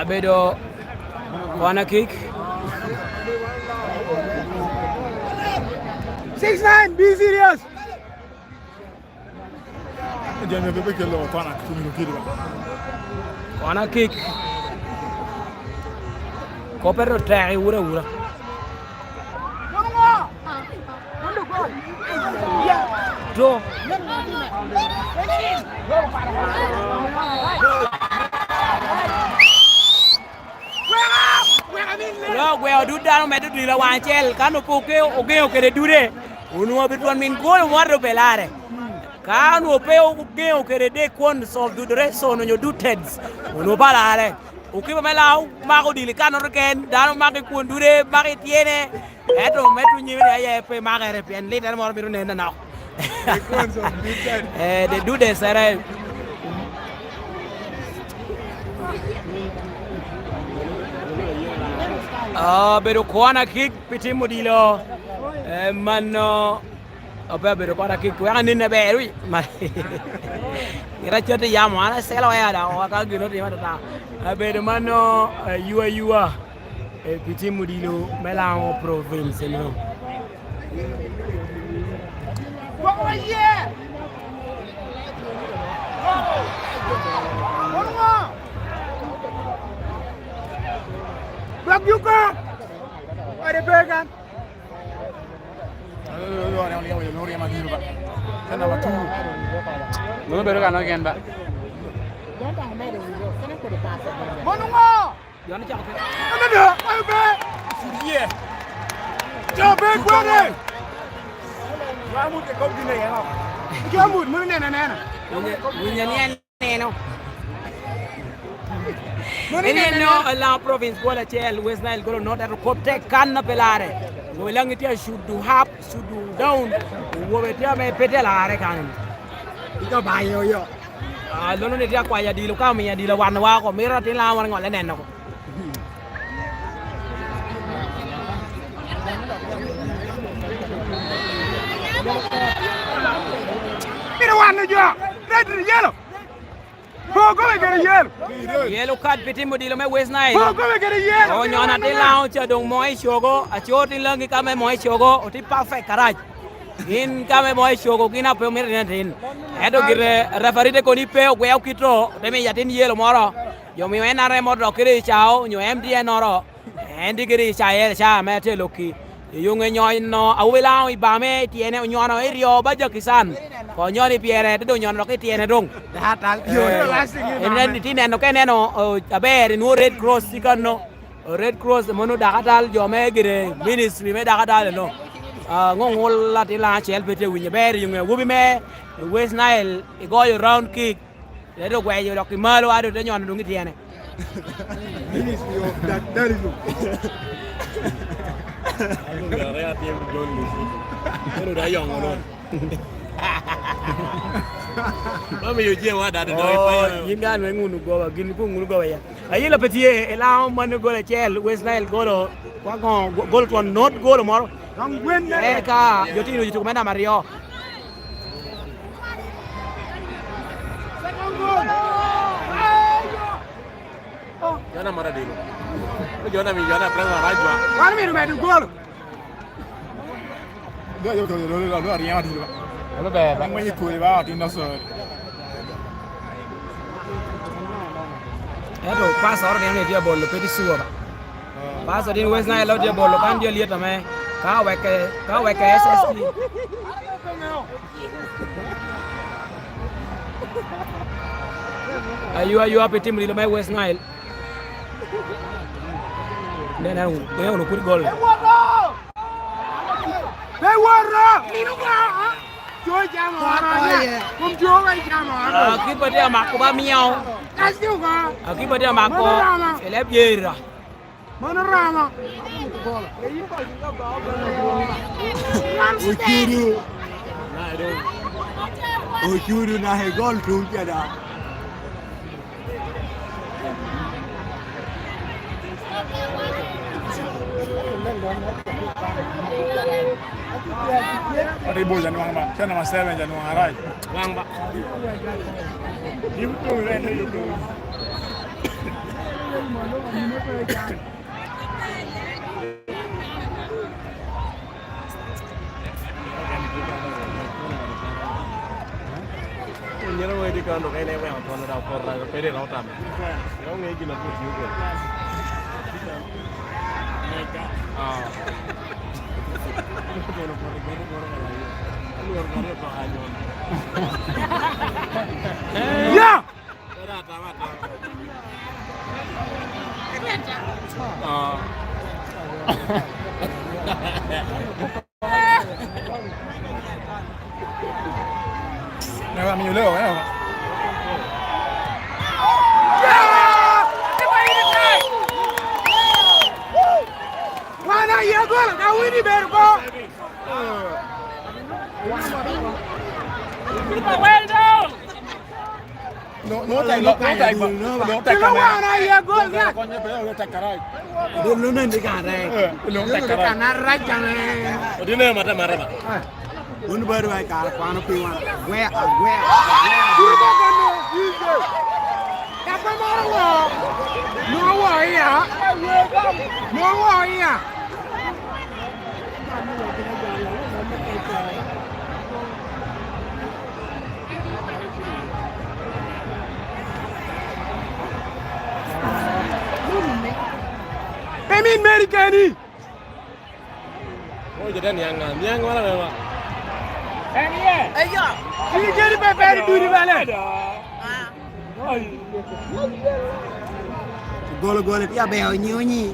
Abedo corner kick. Six nine, be serious. Jami bebe kelo corner kick. Corner kick. Kope ro tek i wura wura. Do. Lo ogweo dud dano medo dilo waŋ acel, ka nongo pe oke-, ogeŋo kede dude, onwoŋo abitwon min golo moro pe larre. Ka onwoŋo pe ogeŋo kede dek kwon of dude reson onyo dude teds, onwoŋo pe larre. Okipa me Laŋo mako odilo i kannoto keken, dano mako i kwon dude, mako i tyene, ento me tuny nyime ni aye pe makere, pien litere moro mito nen anok. Eh, the dude sere. Ah, bedo corner kick pi tim odilo. Eh, mano. Ope abedo kona kik wek anen aber, wi. Ma-, gira cotte yamo, an aselo ya da, oka gin otimo atata. Abedo mano, eh, yua yua, eh, pi tim odilo me Laŋo Province, eno. Gwak yuko. Ade pe kan. Mano bedo kan ogen ba. Mono ngo? Jon ocako. Ayo be. Suriye. Jo be gwere. Wa mut e kop gine yeno. Jo mut, mut nene nene. Winyo, winyo ni en neno. Mano en neno. Eno, Laŋo Province gol acel, West Nile gol onot, ento kop tek kan na pe larre. Ngo Laŋo itye a shoot do up, shoot do down. Owobe tye ame pe tye larre kan. Ika bayo yo. Ah, lono ni tye akwayo adilo, ka omiyo adilo wano wa oko, mito atin Laŋo moro ŋolle neno ko. Mito wano jo, red yellow. Pogo me gere yel. Yellow card pi tim odilo me West Nile. Pogo me gere yel. Onyo na tin Laŋo ca doŋ mo i cogo, aco tin Laŋo ka me mo i cogo, oti perfect karac. Gin ka me mo i cogo gin ape omito ni atin. Ento gire referee te koni pe ogweo kito, te miyo atin yelo moro. Jo mio N R M odok kede i cao, nyo M D N oro. En tye kede i cael ca me tye lokki. I yuŋe nyonyo, awobi Laŋo i bame i tyene onyono i ryo ba Jakican. Ko nyoni pyere te doŋ nyono dok i tyene doŋ. Dakatal. Eh, inen, itye neno ka ineno, oh, aber, inwoŋo Red Cross tye kano. Red Cross mono dakatal, jo me gire ministry me dakatal eno. Ah, ŋo ŋul atin Laŋo acel pe tye winyo ber i yuŋe. Awobi me West Nile igoyo round kick. Te dok gweyo dok i malo, a dok te nyono doŋ i tyene. Ministry of Dadarism. Ero da yoŋo no. Mamiyo je wa dada doŋ ipayo. Oh, yin dano me ŋunu goba, gin kun ŋunu goba ya. Ayela pe tye, i Laŋo mano gol acel, West Nile golo, kwa goŋo, go-, golo twon not golo moro. Eka jo tye i tuko me namba aryo. Jona moro adilo. Jona mi jona presa rajwa. Wan mi rumedo gol. Dwa yo to lo lo lo ariyo adilo. Lo be. Ang mo ikuli ba tin no so. Eto pastor ne ne dia bolo peti suwa ba. Pastor din West Nile lo dia bolo kan dia lieta me. Ka weke, ka weke S S D. Aywa, aywa, pe tim lilo me West Nile. Ne, ne, ne, ne, put gol. Pe woro! Mino ba! Jo jamo oro, kom jo wa jamo oro. Ah, Akiba tye amako ba miao. Kasi ko. Akiba tye amako. Mano rama. Eleb yera. Mano rama. Ocudu. Ocudu na he gol tung ca da. Ate boca nwaŋ ba, ca namba seven ca nwaŋ arac. Nwaŋ ba. Yim tuŋ rete, yim tuŋ. Nyero wadi kan dok en eweko twon da opoto da, pe dek dok otamo. Dok ŋe gin a tye tye kwede. Ah. Twon opoto gati twon opoto ayo. Alwor gati opoto anyon. Ya! Wan aye golo ka wini ber ko. Well done. No, no, tai, no, tai, no, tai. Ilo wan aye gol ya. Konye pe, ilo tai karai. Dul no nende kan rai. Eh, ilo tai karai. Kan arac ame. Odine mata mara ba. Eh. Un badu ai kara kwano pi wan. Agwe, agwe, agwe. Dul ba kan no. Ka pe moro wo. No wo iya. No wo iya. Pe min meri keni. Oye te niaŋ ŋa? Niaŋ wala ŋa? En ye. Eyo. Ni keni pe pe dudi bale. Golo golo tye aber onyonyi.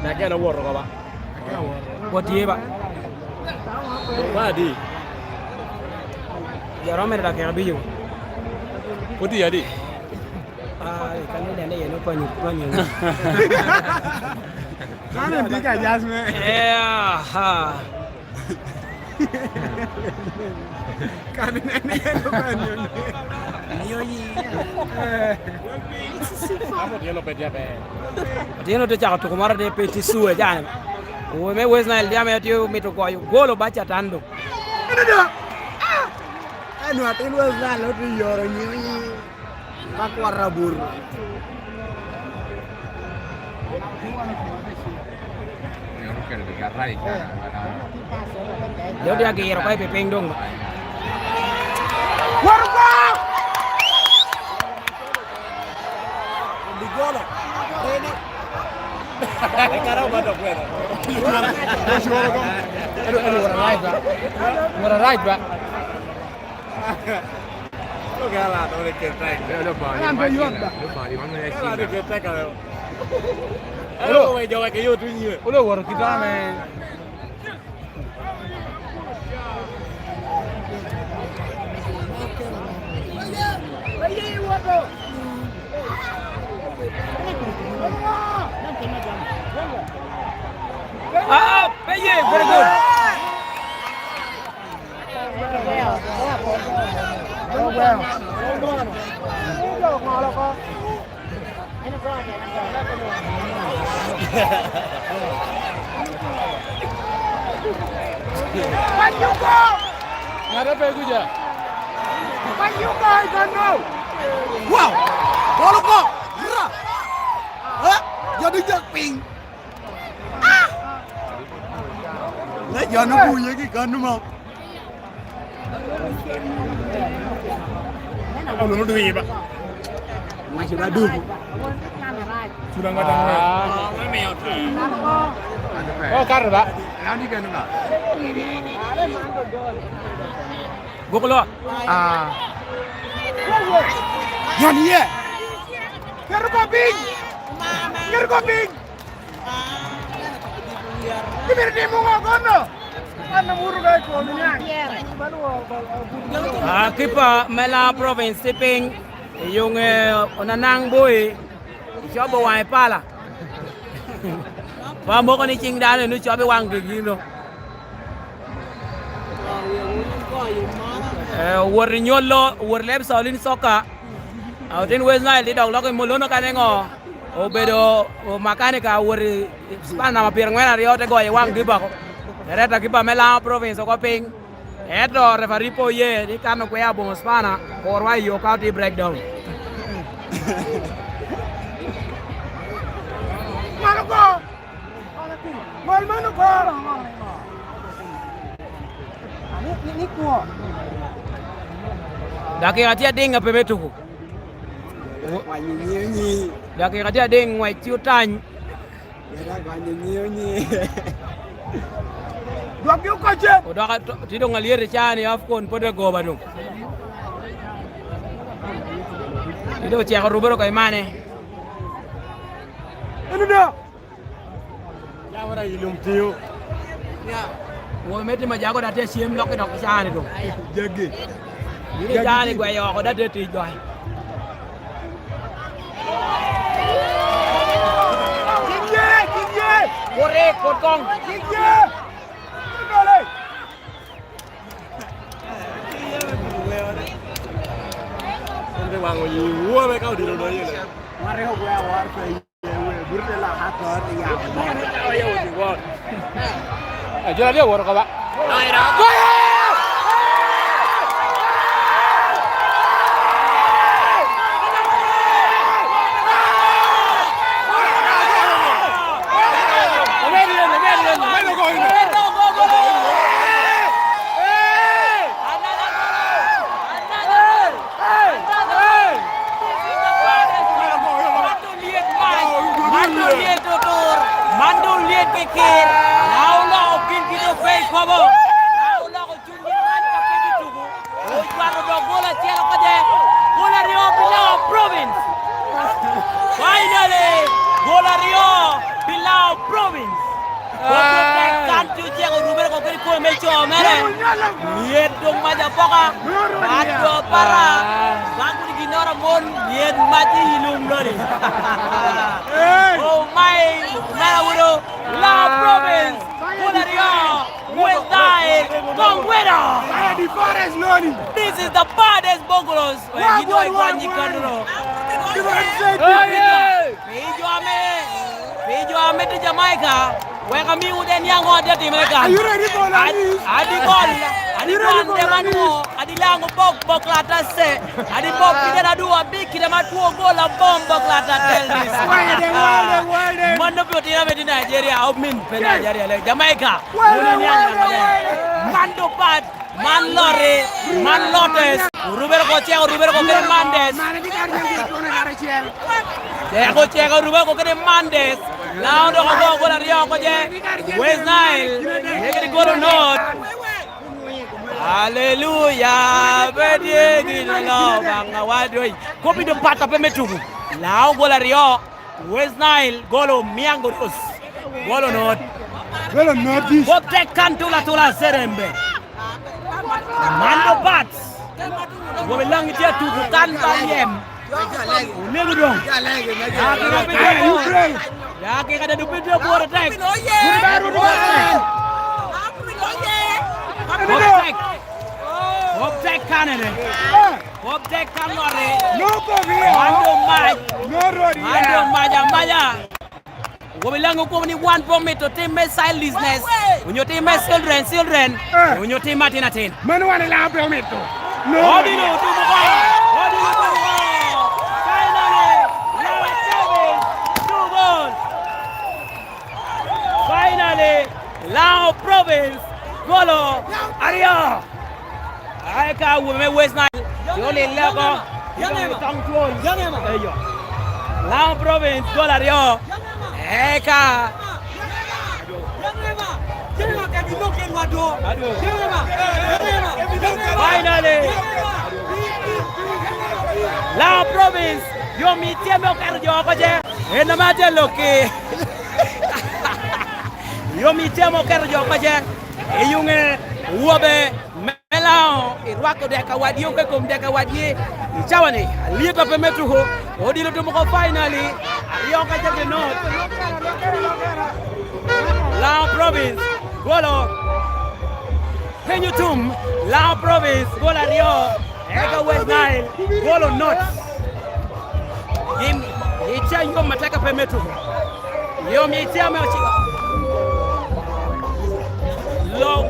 Dok en owoto oko ba. Pwod tye ba. Ba adi? Jarome dakika abico. Pwod tye adi? Ah, kan ni dende yen opanyo, panyo. Kan en big adjustment. Yeah, ha. Kan en yen opanyo. Nyoyi. Eh. Amo tyelo pe tye aber. Otyeno te cako tuko moro te pe tye sue, can. Owe me West Nile diame tye omito goyo golo ba Catan do. Eno do. Ah! Eno atin West Nile otye yoro nyoyi. Ka kwaro abur. Dok tye agiro oko i piny doŋ. Wot oko! Ligolo. Rene. Ekara obado kwero. Elo, elo, what a ride, bro. What a ride, bro. Look at that, don't get back. Nobody, nobody, nobody. Nobody get back. Elo, we jo wa ke yo tu nyiwe. Olo woro kitame. Ah, peye, very good. Ŋat a pe kuca. Wow! Bolo oko! Ra! Eh? Jadi jak piny. Ah! Ne jo no buye ki kanu mo. Olo no dwi ba. Maci ba dubu. Sula ngata ngwe. Ah. Oh, kar ba. Landi kanu ba. Buklo. Ah. Yan ye. Keru ko piny. Keru ko piny. Ibiro timo ŋo kono? An amuto ka i kom niaŋ. Ah, kipa me Lango Province tye piny i yoŋe, eh, onanaŋ boi, icobo waŋe pala. Pa moko ni ciŋ dano enu cobo i waŋ gigino. Eh, owot i nyolo, owot i leb Saulin Soccer. Ah, otin West Nile tye dok lok i Molono kane ŋo? Obedo makanika, owot i span namba pyerangwen aryo, te goyo i waŋ Dibako. Ereta kipa me Lango Province oko piny. Ento refari pe oye ni kan ogweo aboŋo spana, kurwa i yo ka otye breakdown. Malo go! Gol mano go! Ni, ni, ni kwo. Dakika tye ading ape me tuko. Dakika tye ading, ngwec tye otany. Dwokgi oko cen. Odok a-, to-, tye doŋ alyet i caa ni, AFCON pwod agoba doŋ. Tye doŋ oceko rubere oko i mane. Eno da. Yawara i lum tio. Won me timo jago da tye cem lok i dok caa ni doŋ. Jaggi. Yini caa ni gweyo oko da tye tic doŋ. Kiye, kiye. Kore, kot kong. Kiye. Kole. Ente waŋo yi wuo me ka odilo do yele. Mare ogwe awar pe yi. Ajol aryo owoto oko ba. Man doŋ lyet tutur, man doŋ lyet kekir. Ŋa oloko gin kite ope i kobo? Ŋa oloko cunygi rac ka pe gituko? Ocwato dok gol acel oko de. Gol aryo pi Lango Province. Finally, gol aryo pi Lango Province. Kan tye oceko rubere oko kede kome me co mere. Lyet doŋ mac apoka. Bad jo para. Bak wunu ginnoro amon, lyet mac i lum noni. Oh my, mera wunu. Lango Province, gol aryo, West Nile, Kongweno. This is the baddest Bokolos. Pi jo ame, pi jo ame tye Jamaica, wek amiwu de niaŋ ŋo tye timere kan. Are you ready for Lamis? Adi gol, Adi wan de man mo, adi laŋo bok bok lata se, adi bok pide na duwa bi kite ma two gol abom bok lata tel ni. Wede, wede, wede. Mano pi otino ame tye Nigeria, omin pe Nigeria, le Jamaica. Wede, wede, wede. Man do pat, man lorry, man lotes. Orubere ko cek, orubere ko kede Mandes. Cek ocek, orubere ko kede Mandes. Laŋo dok ogo gol aryo oko je. West Nile, ye kede gol onot. Aleluya! Pe tye gin alo Obaŋa wadoi. Kop i dye pat ape me tuku. Laŋo gol aryo, West Nile golo miaŋ odos. Golo not. Golo not. Kop tek kan tula tula Serembe. Mando bat. Wobi Laŋi tye atuku kan ba yem. Onego doŋ. Ya kika dadu piny tye abworo tek. Kop tek. Kop tek kanene. Kop tek kan lote. Man doŋ mac. Man doŋ mac amaca. Wobi Laŋi okobo ni wan pe omito tim me childishness, onyo tim me children, children, onyo tim atin atin. Mano wan i Laŋo pe omito. No. Odilo otumo oko. Odilo otumo oko. Finally, Laŋo Province two goals. Finally, Laŋo Province golo aryo. Eka awobi me West Nile, tye olille oko. Tye dong i toŋ twol. Eyo. Laŋo Province gol aryo. Eka. Finally, Laŋo Province, yom itye ame oketo jo oko ce. En ame atye lokki. Yom itye ame oketo jo oko ce. Iyuŋe wobe me Laŋo, irwako dek awadgi oko i kom dek awadgi. I cawa-ni, alyet ape me tuko, odilo tumo oko finally, aryo ka cak i not. Laŋo Province, golo piny otum, Laŋo Province, golo aryo, eka West Nile, golo not. Gin, ica yom atek ape me tuko. Yom itye ame ociko. Long.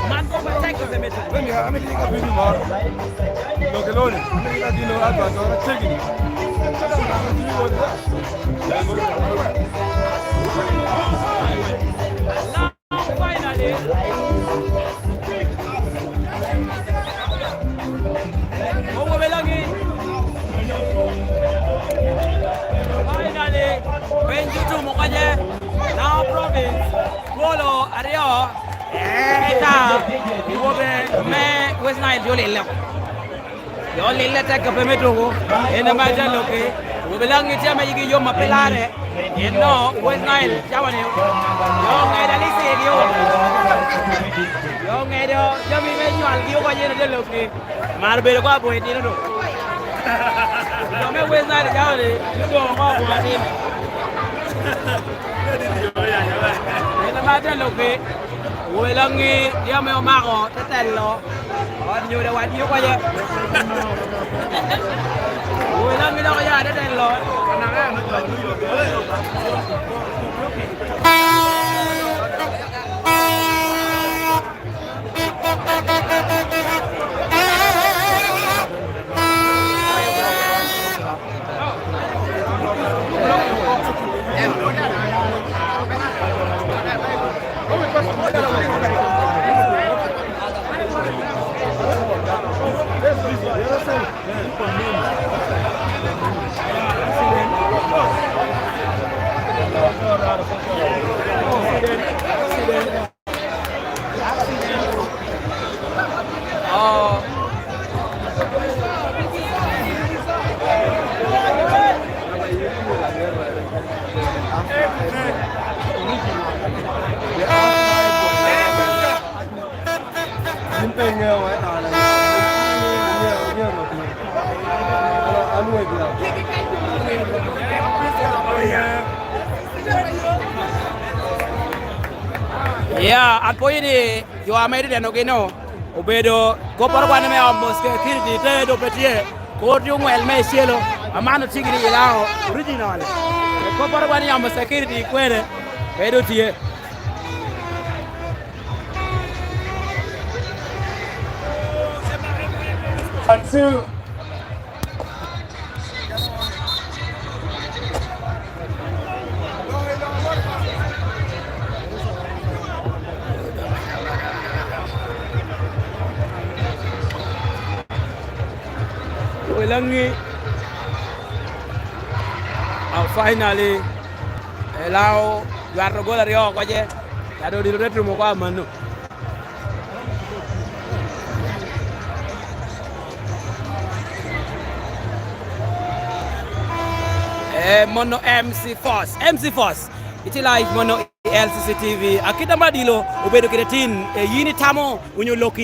Man kong matek kose me tuko. Ame tye ka bino moro. Loke loni, ame tye ka bino adwa dora cegini. Finally, owobe Laŋi. Finally, piny otumo kanye? Laŋo Province, golo aryo. Eka, wobe me West Nile jo lille. Jo lille tek ape me tuko, en ame atye lokki. Wobe Laŋi tye ame yigi yom a pe larre. Eno, West Nile, cawa-ni, jo oŋedo alicigi o. Jo oŋedo jami me nywalgi oko, yen atye lokki. Mar bedo ko aboŋo itino do. Jo me West Nile, cawa-ni, odoŋo oko aboŋo atin. En ame atye lokki. Wobe Laŋi tye ame omako te telo. Ot nyodo wadgi oko ye. Wobe Laŋi dok oya te telo. Yin pe iŋeo wai tana. Iŋeo, iŋeo rwot ni. Alo, alwoŋi gila. Ya, an pwonyo ni jo ame itye nenogi-nu, Obedo kopporo kwan me omo security te do pe tye. Kor tye ongwel me icelo, aman otye gini i Lango original. Kopporo kwan i omo security kwene pe do tye. One, two. Welaŋi, ah, finally, Elao ywato gol aryo oko ce, kadi odilo te tumo oko amanno. Eh, mono M C Force, M C Force, itye live mono i L C C T V. Akita Madilo obedo kede tin, eh, yin itamo onyo lok